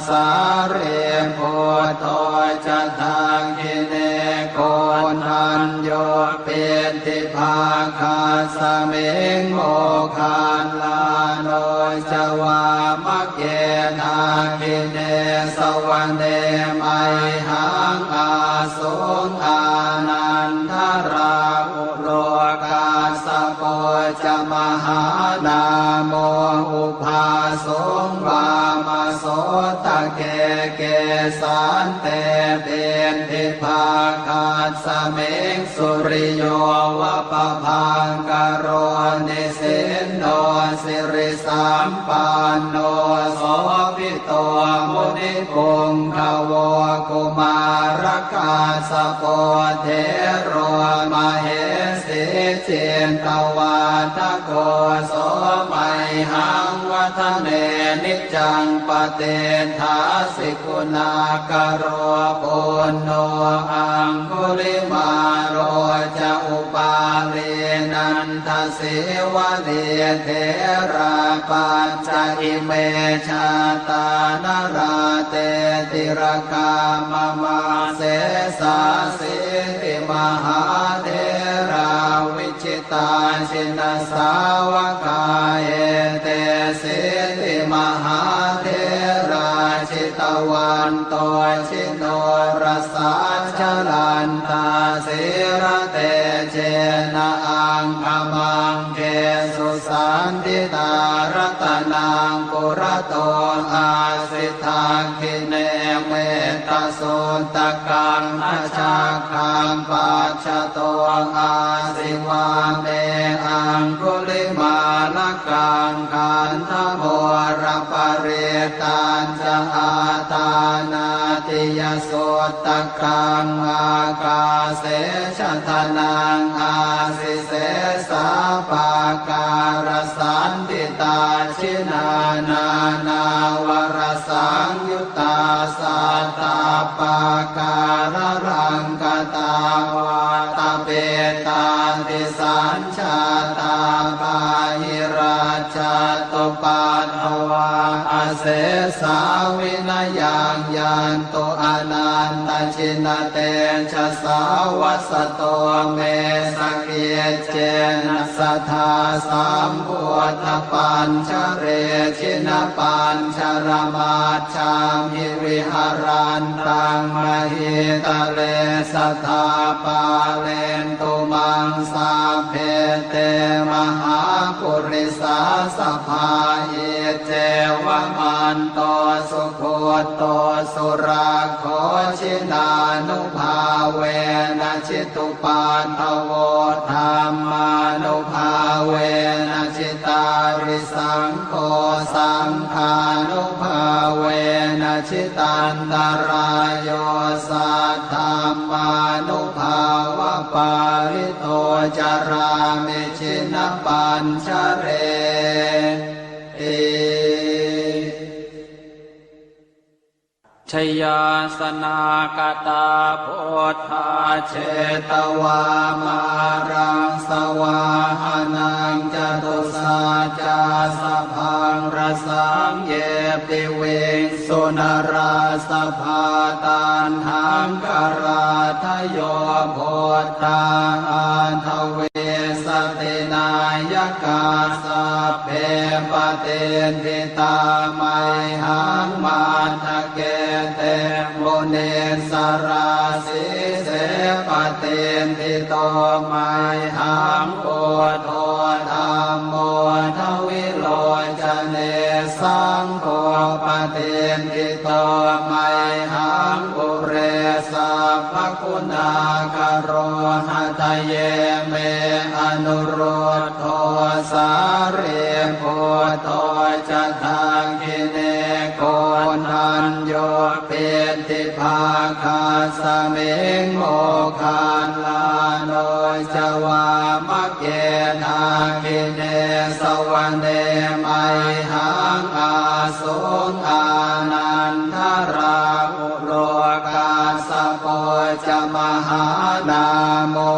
sārīputto ca dakkhiṇe, koṇḍañño piṭṭhibhāgasmiṃ moggallāno ca vāmake. Dakkhiṇe savane mayhaṃ āsuṃ ānandarāhu lo, kassapo ca mahānāmo ubhāsuṃ vāmasotake. Kesante piṭṭhibhāgasmiṃ suriyo va pabhaṅkaro, nisinno sirisampanno sobhi to munipuṅgavo. Kumārakassapo thero mahesī cittavādako, so mayhaṃ vadane niccaṃ patiṭṭhāsi guṇākaro. Puṇṇo aṅgulimālo ca upālī nanda sīvalī, therā pañca ime jātā nalāṭe tilakā mama. Sesāsīti mahātherā vijitā jinasāvakā, etesīti mahātherā jitavanto ji norasā, jalantā sīlatejena aṅgamaṅgesu saṇṭhitā. Ratanaṃ purato āsi dakkhiṇe mettasuttakaṃ, dhajaggaṃ pacchato āsi vāme aṅgulimālakaṃ. Khandhamoraparittañ ca āṭānāṭiyasuttakaṃ, ākāse chadanaṃ āsi sesā pākārasaṇṭhitā. Jinā nānāvarasaṃyuttā sattappākāralaṅkatā, vātapittādisañ jātā bāhirajjhattupaddavā, asesā vinayaṃ yantu anantajinatejasā vasato me sakiccena sadā sambuddhapañjare jinapañjaramajjhamhi viharantaṃ mahītale sadā pālentu maṃ sabbe te mahāpurisāsabhā. Iccevamanto sugutto surakkho jinānubhāvena jitupaddavo dhammānubhāvena jitārisaṅgho saṅghānubhāvena jitantarāyo saddhammānubhāvapālito carāmi jinapañjareti. Jayāsanāgatā buddhā jetvā māraṃ savāhanaṃ catusaccāsabhaṃ rasaṃ ye piviṃsu narāsabhā. Taṇhaṅkarādayo buddhā aṭṭhavīsati nāyakā sabbe patiṭṭhi tā mayhaṃ matthake te munissarā. Sīse patiṭṭhito mayhaṃ buddho dhammo dvilocane saṅgho patiṭṭhito mayhaṃ ure sabbaguṇākaro. Hadaye me anurud dho sārīputto ca dakkhiṇe koṇḍañño piṭṭhibhāgasmiṃ moggallāno ca vāmake. Dakkhiṇe savane mayhaṃ āsuṃ ānandarāhu lo kassapo ca mahānāmo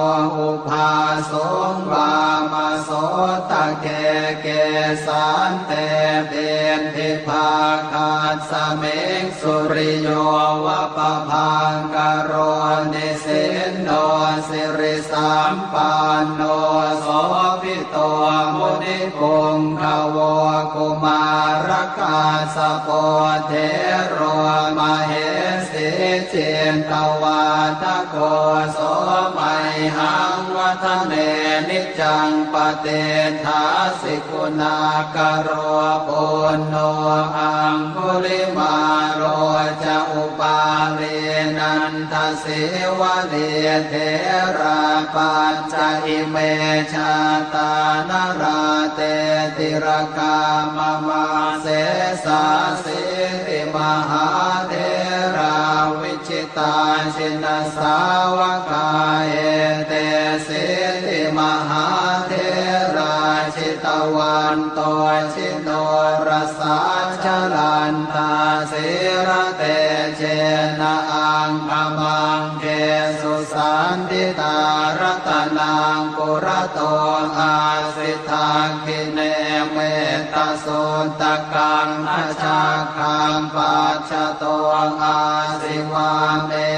ubhāsuṃ vāmasotake. Kesante piṭṭhibhāgasmiṃ suriyo va pabhaṅkaro nisinno sirisampanno sobhi to munipuṅgavo. Kumārakassapo thero mahesī cittavādako so mayhaṃ vadane niccaṃ patiṭṭhāsi guṇākaro. Puṇṇo aṅgulimālo ca upālī nanda sīvalī therā pañca ime jātā nalāṭe tilakā mama. Sesāsīti mahātherā vijitā jinasāvakā etesīti mahātherā jitavanto ji norasā jalantā sīlatejena aṅgamaṅgesu saṇṭhitā. Ratanaṃ purato āsi dakkhiṇe mettasuttakaṃ dhajaggaṃ pacchato āsi vāme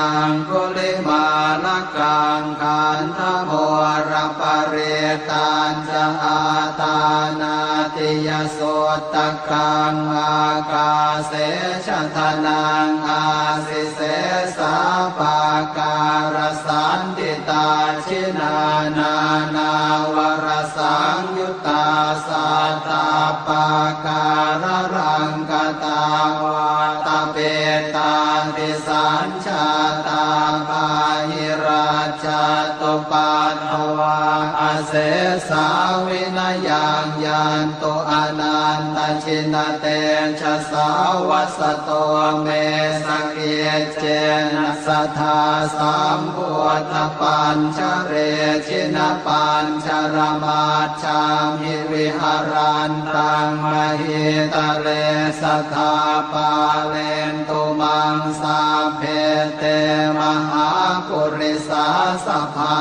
aṅgulimālakaṃ. Khandhamoraparittañ ca āṭānāṭiyasuttakaṃ ākāse chadanaṃ āsi sesā pākārasaṇṭhitā. Jinā nānāvarasaṃyuttā sattappākāralaṅkatā vātapittādisañ jātā bāhirajjhattupaddavā asesā vinayaṃ yantu anantajinatejasā. Vasato me sakiccena sadā sambuddhapañjare jinapañjaramaj jhamhi viharantaṃ mahītale sadā pālentu maṃ sabbe te mahā purisāsabhā.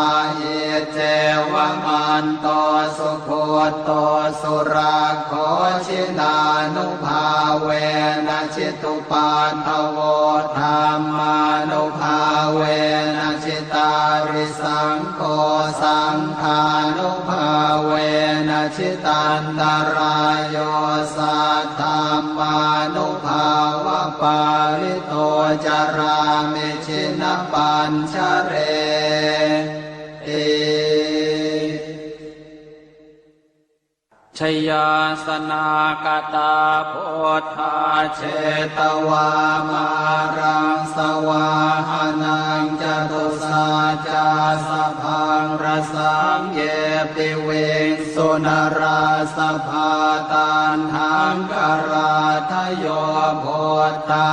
Iccevamanto sugutto surakkho jinānubhāvena jitu paddavo dhammānubhāvena jitārisaṅgho saṅghānubhāvena jitantarāyo saddhammānubhāvapālito carāmi jinapañjareti. Jayāsanākatā buddhā jetvā māraṃ savāhanaṃ catusaccāsabhaṃ rasaṃ ye piviṃsu narāsabhā. Taṇhaṅkarādayo buddhā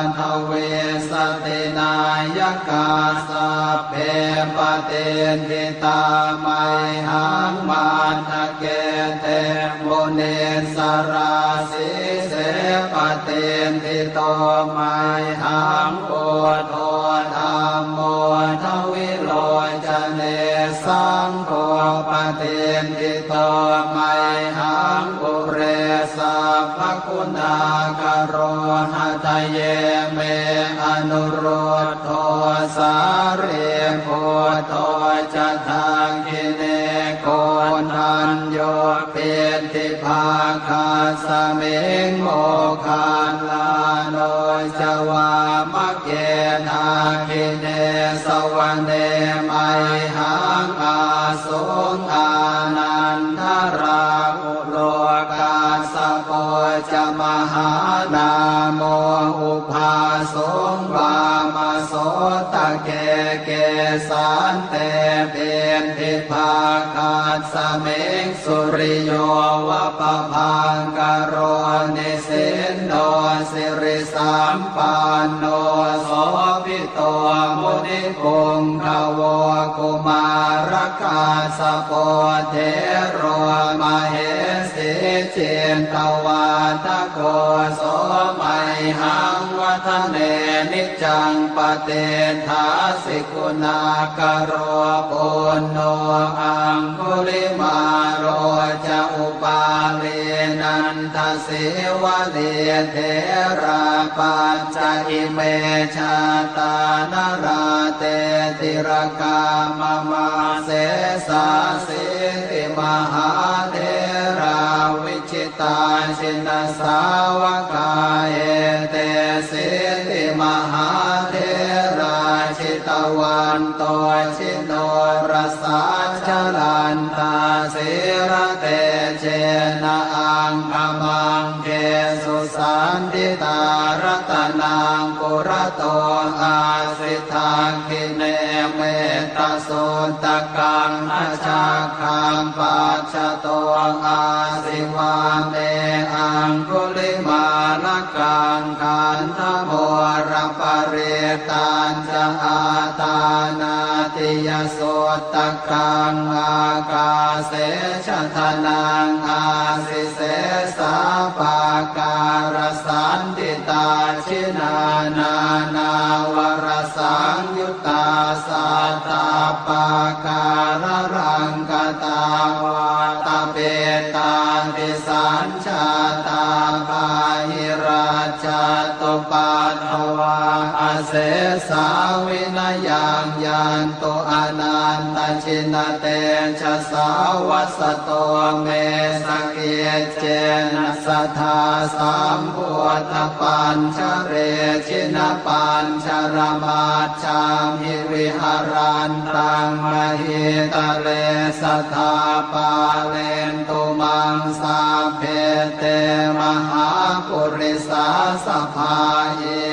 aṭṭhavīsati nāyakā sabbe patiṭṭhi tā mayhaṃ matthake te munissarā. Sīse patiṭṭhito mayhaṃ buddho dhammo dvilocane saṅgho patiṭṭhito mayhaṃ ure sabbaguṇākaro. Hadaye me anurud dho sārīputto ca dakkhiṇe koṇḍañño piṭṭhibhāgasmiṃ moggallāno ca vāmake. Dakkhiṇe savane mayhaṃ āsuṃ ānandarāhu lo kassapo ca mahānāmo ubhāsuṃ vāmasotake. Kesante piṭṭhibhāgasmiṃ suriyo va pabhaṅkaro nisinno siri sampanno sobhito munipuṅgavo. Kumārakassapo thero mahesī cittavādako so mayhaṃ vadane niccaṃ patiṭṭhāsi guṇākaro. Puṇṇo aṅgulimālo ca upālī nanda sīvalī therā pañca ime jātā nalāṭe tilakā mama. Sesāsīti mahātherā vijitā jinasāvakā etesīti mahātherā jitavanto ji norasā jalantā sīlatejena aṅgamaṅgesu saṇṭhitā. Ratanaṃ purato āsi dakkhiṇe mettasuttakaṃ dhajaggaṃ pacchato āsi vāme aṅgulimālakaṃ. Khandhamoraparittañ ca āṭānāṭiyasuttakaṃ ākāse chadanaṃ āsi sesā pākārasaṇṭhitā. Jinā nānāvarasaṃyuttā sattappākāralaṅkatā vātapittādisañ jātā bāhirajjhattupaddavā asesā vinayaṃ yantu anantajinatejasā. Vasato me sakiccena sadā sambuddhapañjare jinapañjaramaj jhamhi viharantaṃ mahītale sadā pālentu maṃ sabbe te mahāpurisāsabhā.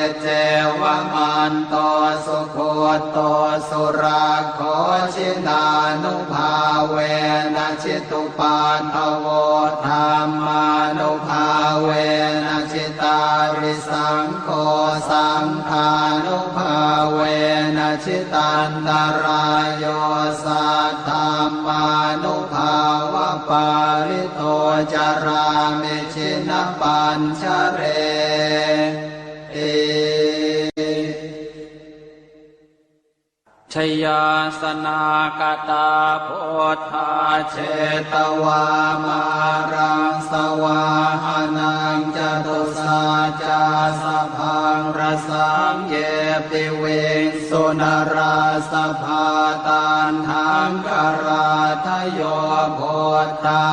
Iccevamanto sugutto surakkho jinānubhāvena jitu paddavo dhammānubhāvena jitārisaṅgho saṅghānubhāvena jitantarāyo saddhammānubhāvapālito carāmi jinapañjareti. Jayāsanāgatā buddhā jetvā māraṃ savāhanaṃ, catusaccāsabhaṃ rasaṃ ye piviṃsu narāsabhā. Taṇhaṅkarādayo buddhā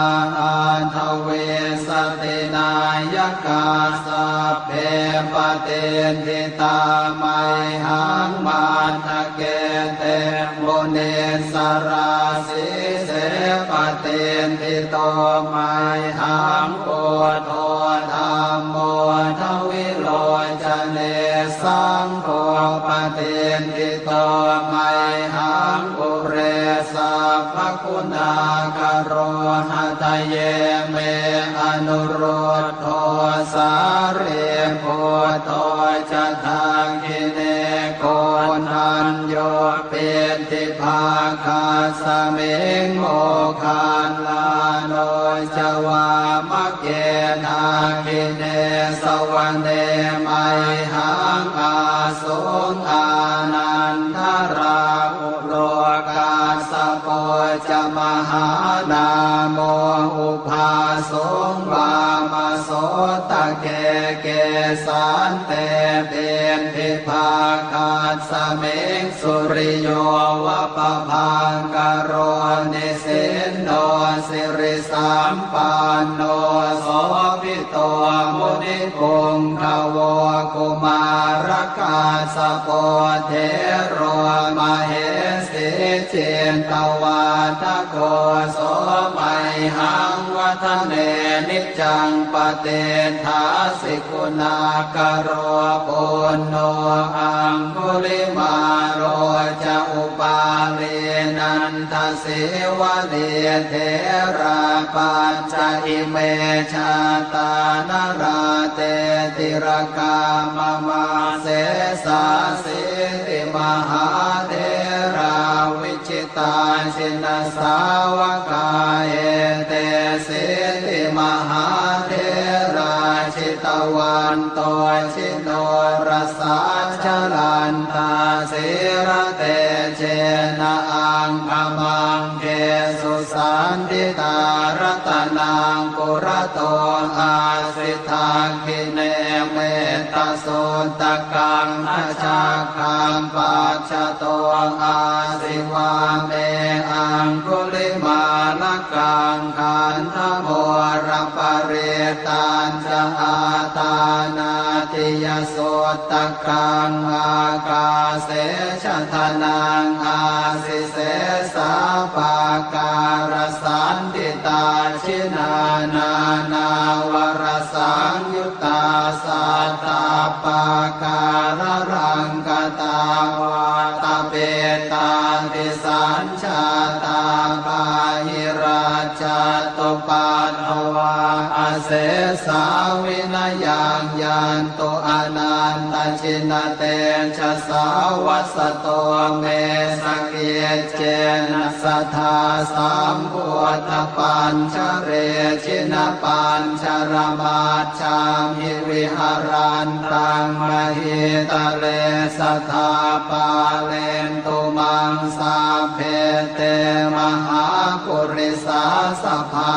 aṭṭhavīsati nāyakā, sabbe patiṭṭhi tā mayhaṃ matthake te munissarā. Sīse patiṭṭhito mayhaṃ buddho dhammo dvilocane, saṅgho patiṭṭhito mayhaṃ ure sabbaguṇākaro. Hadaye me anurud dho sārīputto ca dakkhiṇe, koṇḍañño piṭṭhibhāgasmiṃ moggallāno ca vāmake. Dakkhiṇe savane mayhaṃ āsuṃ ānandarāhu lo, kassapo ca mahānāmo ubhāsuṃ vāmasotake. Kesante piṭṭhibhāgasmiṃ suriyo va pabhaṅkaro, nisinno sirisampanno sobhi to munipuṅgavo. Kumārakassapo thero mahesī cittavādako, so mayhaṃ vadane niccaṃ patiṭṭhāsi guṇākaro. Puṇṇo aṅgulimālo ca upālī nanda sīvalī, therā pañca ime jātā nalāṭe tilakā mama. Sesāsīti mahātherā vijitā jinasāvakā, etesīti mahātherā jitavanto ji norasā, jalantā sīlatejena aṅgamaṅgesu saṇṭhitā. Ratanaṃ purato āsi dakkhiṇe mettasuttakaṃ, dhajaggaṃ pacchato āsi vāme aṅgulimālakaṃ. Khandhamoraparittañ ca āṭānāṭiyasuttakaṃ, ākāse chadanaṃ āsi sesā pākārasaṇṭhitā. Jinā nānāvarasaṃyuttā sattappākāralaṅkatā, vātapittādisañ jātā bāhirajjhattupaddavā, asesā vinayaṃ yantu anantajinatejasā. Vasato me sakiccena sadā sambuddhapañjare, jinapañjaramaj jhamhi viharantaṃ mahītale, sadā pālentu maṃ sabbe te mahāpurisāsabhā.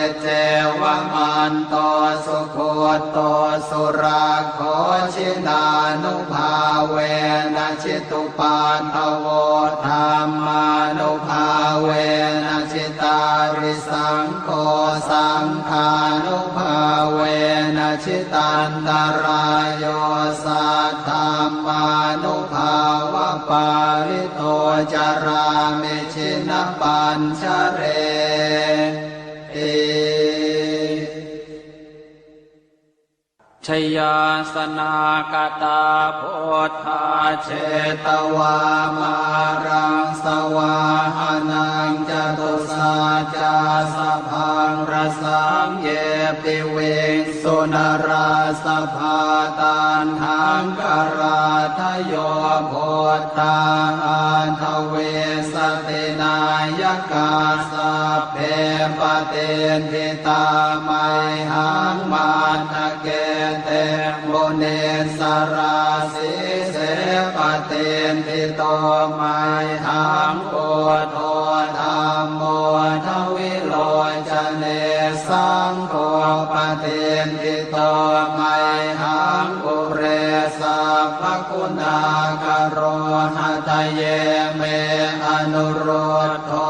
Iccevamanto sugutto surakkho, jinānubhāvena jitu paddavo, dhammānubhāvena jitārisaṅgho, saṅghānubhāvena jitantarāyo, saddhammānubhāvapālito carāmi jinapañjareti. Jayāsanāgatā buddhā jetvā māraṃ savāhanaṃ, catusaccāsabhaṃ rasaṃ ye piviṃsu narāsabhā. Taṇhaṅkarādayo buddhā aṭṭhavīsati nāyakā, sabbe patiṭṭhi tā mayhaṃ matthake te munissarā. Sīse patiṭṭhito mayhaṃ buddho dhammo dvilocane, saṅgho patiṭṭhito mayhaṃ ure sabbaguṇākaro. Hadaye me anurud dho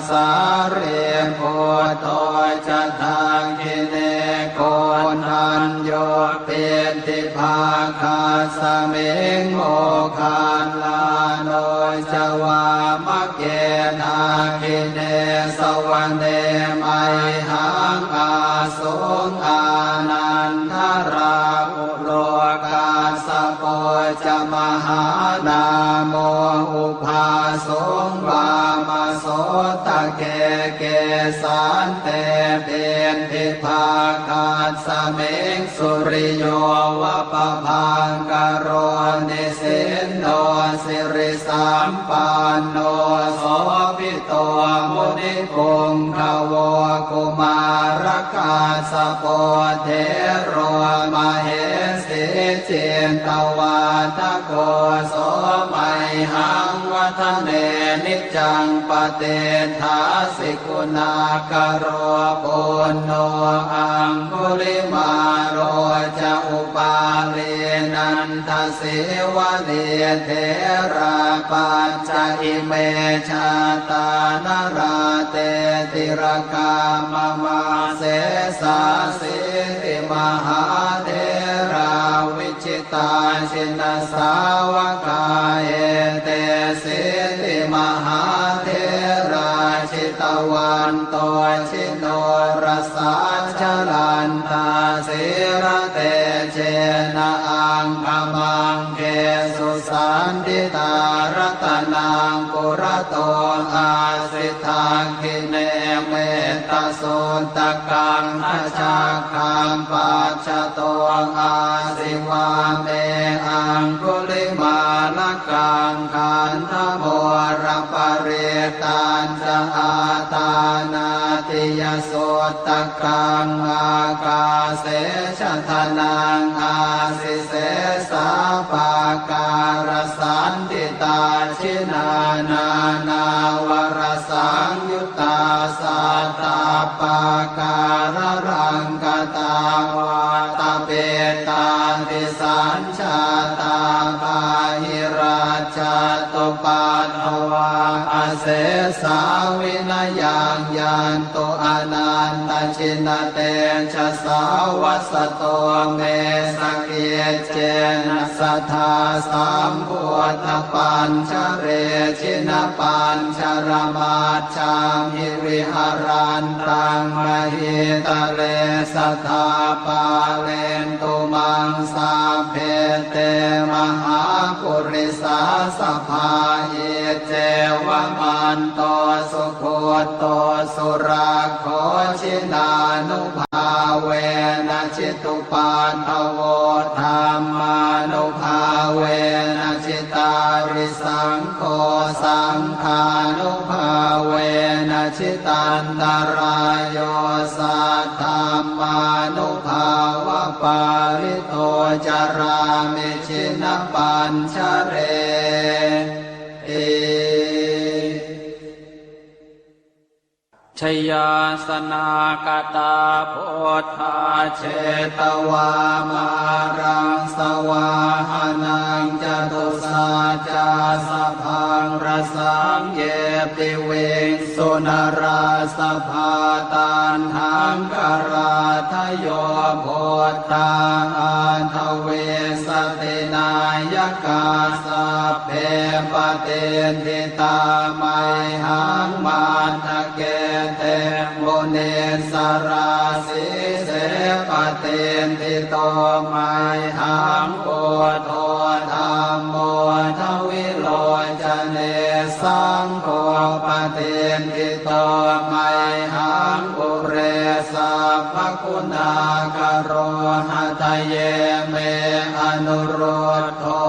sārīputto ca dakkhiṇe, koṇḍañño piṭṭhibhāgasmiṃ moggallāno ca vāmake. Dakkhiṇe savane mayhaṃ ā suṃ ānandarāhulo, kassapo ca mahānāmo ubhāsuṃ vāmasotake. Kesante piṭṭhibhāgasmiṃ suriyo va pabhaṅkaro, nisinno siri sampanno sobhito munipuṅgavo. Kumārakassapo thero mahesī cittavādako, so mayhaṃ vadane niccaṃ patiṭṭhāsi guṇākaro. Puṇṇo aṅgulimālo ca upālī nanda sīvalī, therā pañca ime jātā nalāṭe tilakā mama. Sesāsīti mahātherā vijitā jinasāvakā, etesīti mahātherā jitavanto ji norasā, jalantā sīlatejena aṅgamaṅgesu saṇṭhitā. Ratanaṃ purato āsi dakkhiṇe mettasuttakaṃ, dhajaggaṃ pacchato āsi vāme aṅgulimālakaṃ. Khandhamoraparittañ ca āṭānāṭiyasuttakaṃ, ākāse chadanaṃ āsi sesā pākārasaṇṭhitā. Jinā nānāvarasaṃyuttā sattappākāralaṅkatā, vātapittādisañ jātā bāhirajjhattupaddavā, asesā vinayaṃ yantu anantajinatejasā. Vasato me sakiccena sadā sambuddhapañjare, jinapañjaramaj jhamhi viharantaṃ mahītale, sadā pālentu maṃ sabbe te mahāpurisāsabhā. Iccevamanto sugutto surakkho, jinānubhāvena jitu paddavo, dhammānubhāvena jitārisaṅgho, saṅghānubhāvena jitantarāyo, saddhammānubhāvapālito carāmi jinapañjareti. Jayāsanākatā buddhā jetvā māraṃ savāhanaṃ, catusaccāsabhaṃ rasaṃ ye piviṃsu narāsabhā. Taṇhaṅkarādayo buddhā aṭṭhavīsati nāyakā, sabbe patiṭṭhi tā mayhaṃ matthake te munissarā. Sīse patiṭṭhito mayhaṃ buddho dhammo dvilocane, saṅgho patiṭṭhito mayhaṃ ure sabbaguṇākaro. Hadaye me anurud dho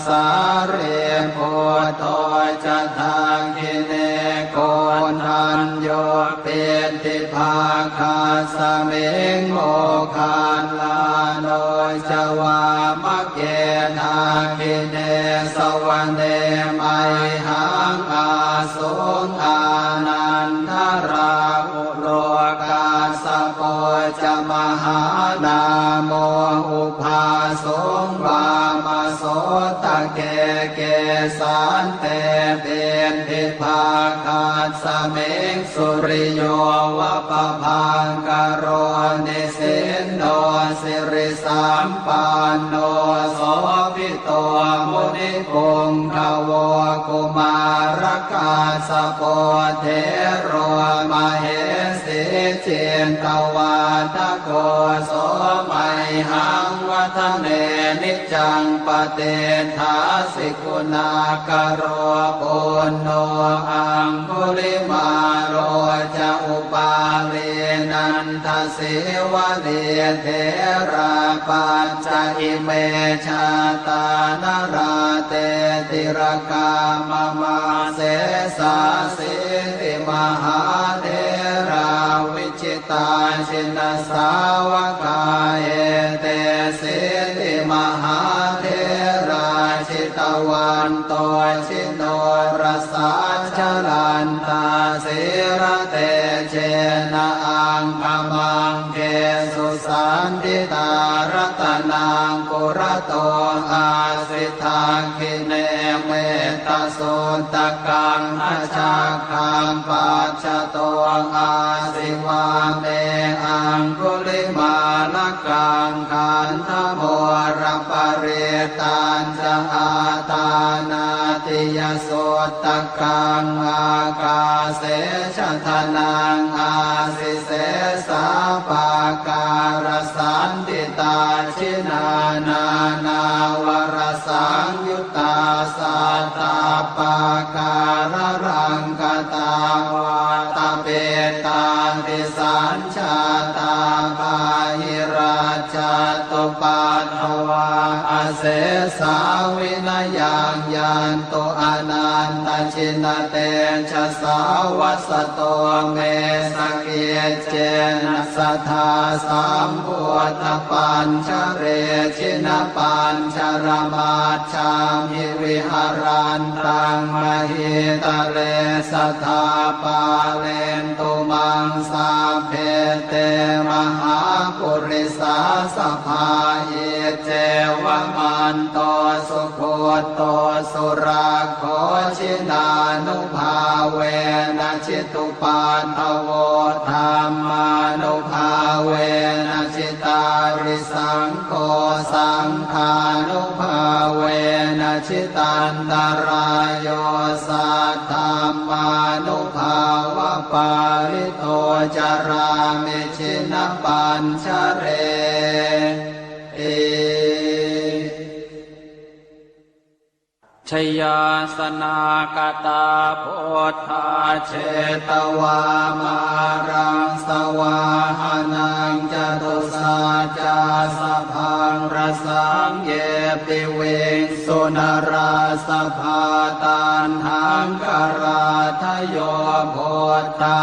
sārīputto ca dakkhiṇe, koṇḍañño piṭṭhibhāgasmiṃ moggallāno ca vāmake. Dakkhiṇe savane mayhaṃ āsuṃ ānandarāhulo, kassapo ca mahānāmo ubhāsuṃ vāmasotake. Kesante piṭṭhibhāgasmiṃ suriyo va pabhaṅkaro, nisinno sirisampanno sobhi to munipuṅgavo. Kumārakassapo thero mahesī cittavādako, so mayhaṃ vadane niccaṃ patiṭṭhāsi guṇākaro. Puṇṇo aṅgulimālo ca upālī nanda sīvalī, therā pañca ime jātā nalāṭe tilakā mama. Sesāsīti mahātherā vijitā jinasāvakā, etesīti mahātherā jitavanto ji norasā, jalantā sīlatejena aṅgamaṅgesu saṇṭhitā. Ratanaṃ purato āsi dakkhiṇe mettasuttakaṃ, dhajaggaṃ pacchato āsi vāme aṅgulimālakaṃ. Khandhamoraparittañ ca āṭānāṭiyasuttakaṃ, ākāse chadanaṃ āsi sesā pākārasaṇṭhitā. Jinā nānāvarasaṃyuttā sattappākāralaṅkatā, vātapittādisañ jātā bāhirajjhattupaddavā, asesā vinayaṃ yantu anantajinatejasā. Vasato me sakiccena sadā sambuddhapañjare, jinapañjaramaj jhamhi viharantaṃ mahītale, sadā pālentu maṃ sabbe te mahāpurisāsabhā. Iccevamanto sugutto surakkho, jinānubhāvena jitu paddavo, dhammānubhāvena jitārisaṅgho, saṅghānubhāvena jitantarāyo, saddhammānubhāvapālito carāmi jinapañjareti. Jayāsanākatā buddhā jetvā māraṃ savāhanaṃ, catusaccāsabhaṃ rasaṃ ye piviṃsu narāsabhā. Taṇhaṅkarādayo buddhā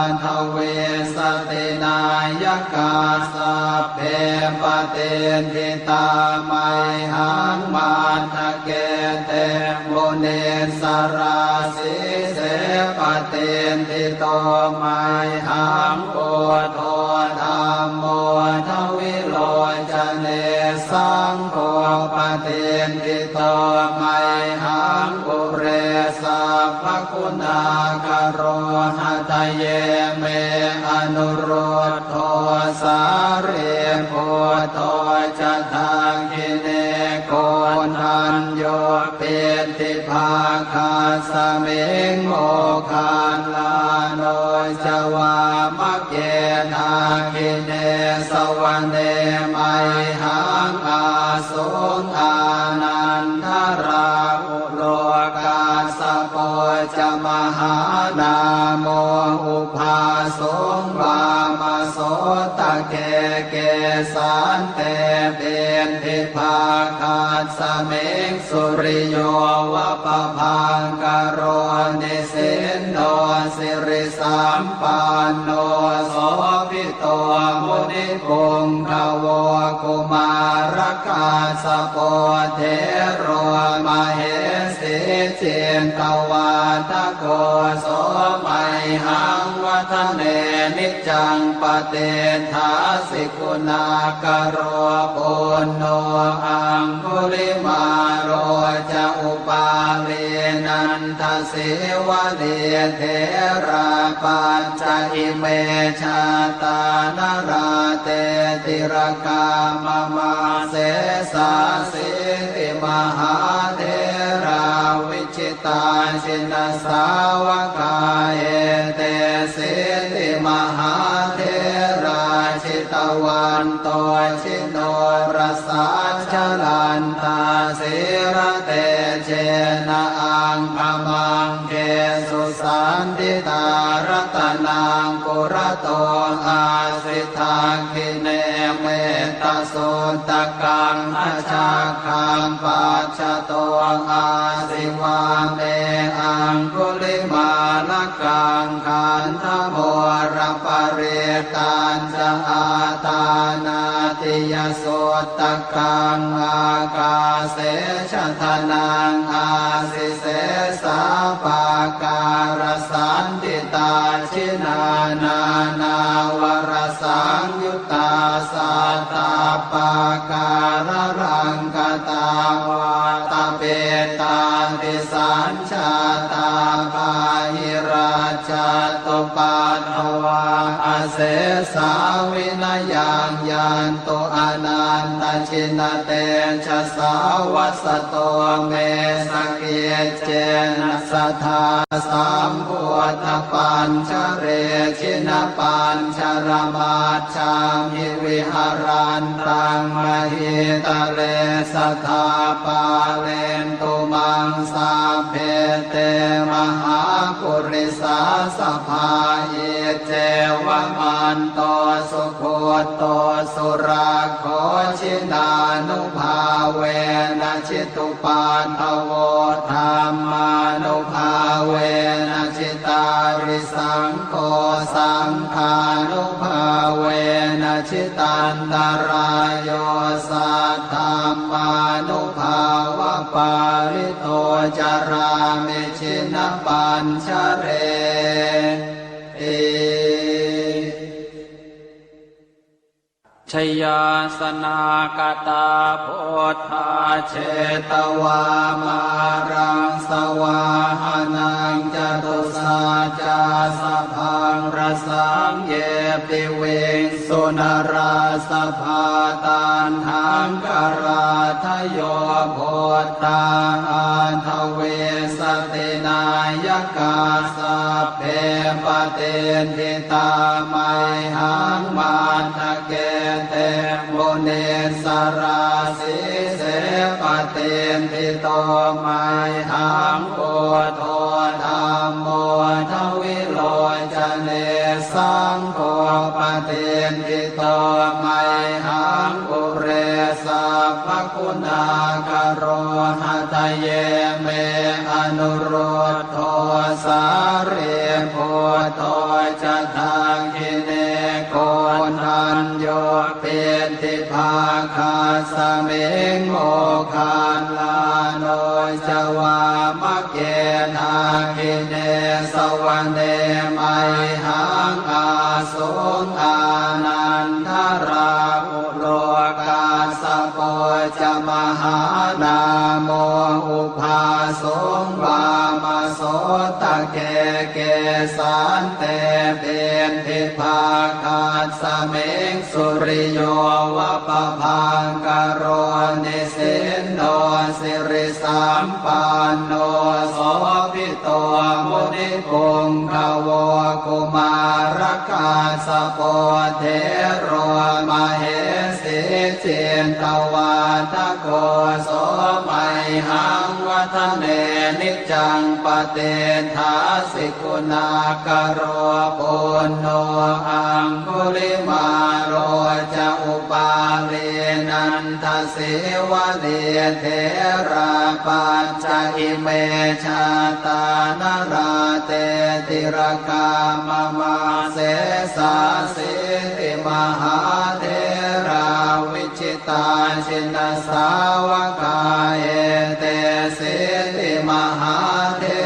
aṭṭhavīsati nāyakā, sabbe patiṭṭhi tā mayhaṃ matthake te munissarā. Sīse patiṭṭhito mayhaṃ buddho dhammo dvilocane, saṅgho patiṭṭhito mayhaṃ ure sabbaguṇākaro. Hadaye me anurud dho sārīputto ca dakkhiṇe, koṇḍañño piṭṭhibhāgasmiṃ moggallāno ca vāmake. Dakkhiṇe savane mayhaṃ āsuṃ ānandarāhu lo, kassapo ca mahānāmo ubhāsuṃ vāmasotake. Kesante piṭṭhibhāgasmiṃ suriyo va pabhaṅkaro, nisinno sirisampanno sobhi to munipuṅgavo. Kumārakassapo thero Cittavādako so mayhaṃ vadane niccaṃ patiṭṭhāsi guṇākaro. Puṇṇo aṅgulimālo ca upālī nandasīvalī therā pañca ime jātā nalāṭe tilakā mama. Sesāsīti mahātherā vijitā jinasāvakā etesīti mahātherā jitavanto jinorasā jalantā sīlatejena aṅgamaṅgesu saṇṭhitā. Ratanaṃ purato āsi dakkhiṇe mettasuttakaṃ dhajaggaṃ pacchato āsi vāme aṅgulimālakaṃ. Khandhamoraparittañ ca āṭānāṭiyasuttakaṃ ākāse chadanaṃ āsi sesā pākārasaṇṭhitā. Jinā nānāvarasaṃyuttā sattappākāralaṅkatā vātapittādisañ jātā bāhirajjhattupaddavā asesā vinayaṃ yantu anantajinatejasā. Vasato me sakiccena sadā sambuddhapañjare jinapañjaramaj jhamhi viharantaṃ mahītale sadā pālentu maṃ sabbe te mahāpurisāsabhā. Iccevamanto sugutto surakkho jinānubhāvena jitu paddavo dhammānubhāvena jitārisaṅgho saṅghānubhāvena jitantarāyo saddhammānubhāvapālito carāmi jinapañjareti. Jayāsanāgatā buddhā jetvā māraṃ savāhanaṃ catusaccāsabhaṃ rasaṃ ye piviṃsu narāsabhā. Taṇhaṅkarādayo buddhā aṭṭhavīsati nāyakā sabbe patiṭṭhi tā mayhaṃ matthake te munissarā. Sīse patiṭṭhito mayhaṃ buddho dhammo dvilocane saṅgho patiṭṭhito mayhaṃ ure sabbaguṇākaro. Hadaye me anurud dho sārīputto ca dakkhiṇe koṇḍañño piṭṭhibhāgasmiṃ moggallāno ca vāmake. Dakkhiṇe savane mayhaṃ āsuṃ ānandarāhu lo kassapo ca mahānāmo ubhāsuṃ vāmasotake. Kesante piṭṭhibhāgasmiṃ suriyo va pabhaṅkaro nisinno sirisampanno sobhi to munipuṅgavo. Kumārakassapo thero mahesī cittavādako so mayhaṃ vadane niccaṃ patiṭṭhāsi guṇākaro. Puṇṇo aṅgulimālo ca upālī nanda sīvalī therā pañca ime jātā nalāṭe tilakā mama. Sesāsīti mahātherā vijitā jinasāvakā etesīti mahāthe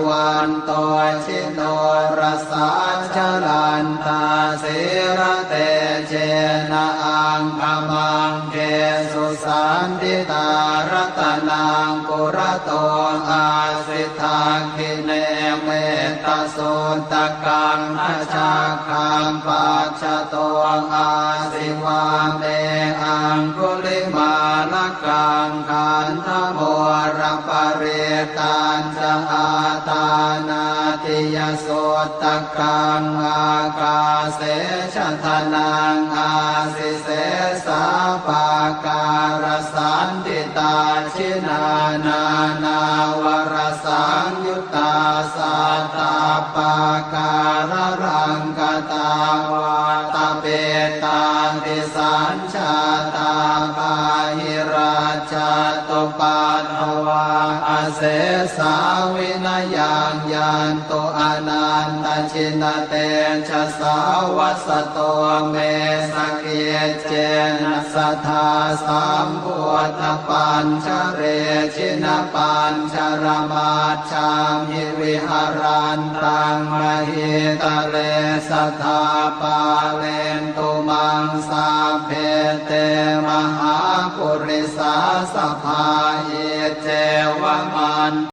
vanto jinorasā, jalantā sīlatejena aṅgamaṅgesu saṇṭhitā. Ratanaṃ purato āsi, dakkhiṇe mettasuttakaṃ, dhajaggaṃ pacchato āsi, vāme aṅgulimālakaṃ. Khandhamoraparittañca āṭānāṭiyasuttakaṃ, ākāse chadanaṃ āsi, sesā pākārasaṇṭhitā. Jinā nānāvarasaṃyuttā sattappākāralaṅkatā, vātapittādisañ jātā bāhirajjhattupaddavā, asesā vinayaṃ yantu anantajinatejasā. Vasato me sakiccena sadā sambuddhapañjare, jinapañjaramaj jhamhi viharantaṃ mahītale, sadā pālentu maṃ sabbe te mahāpurisāsabhā. Iccevamanto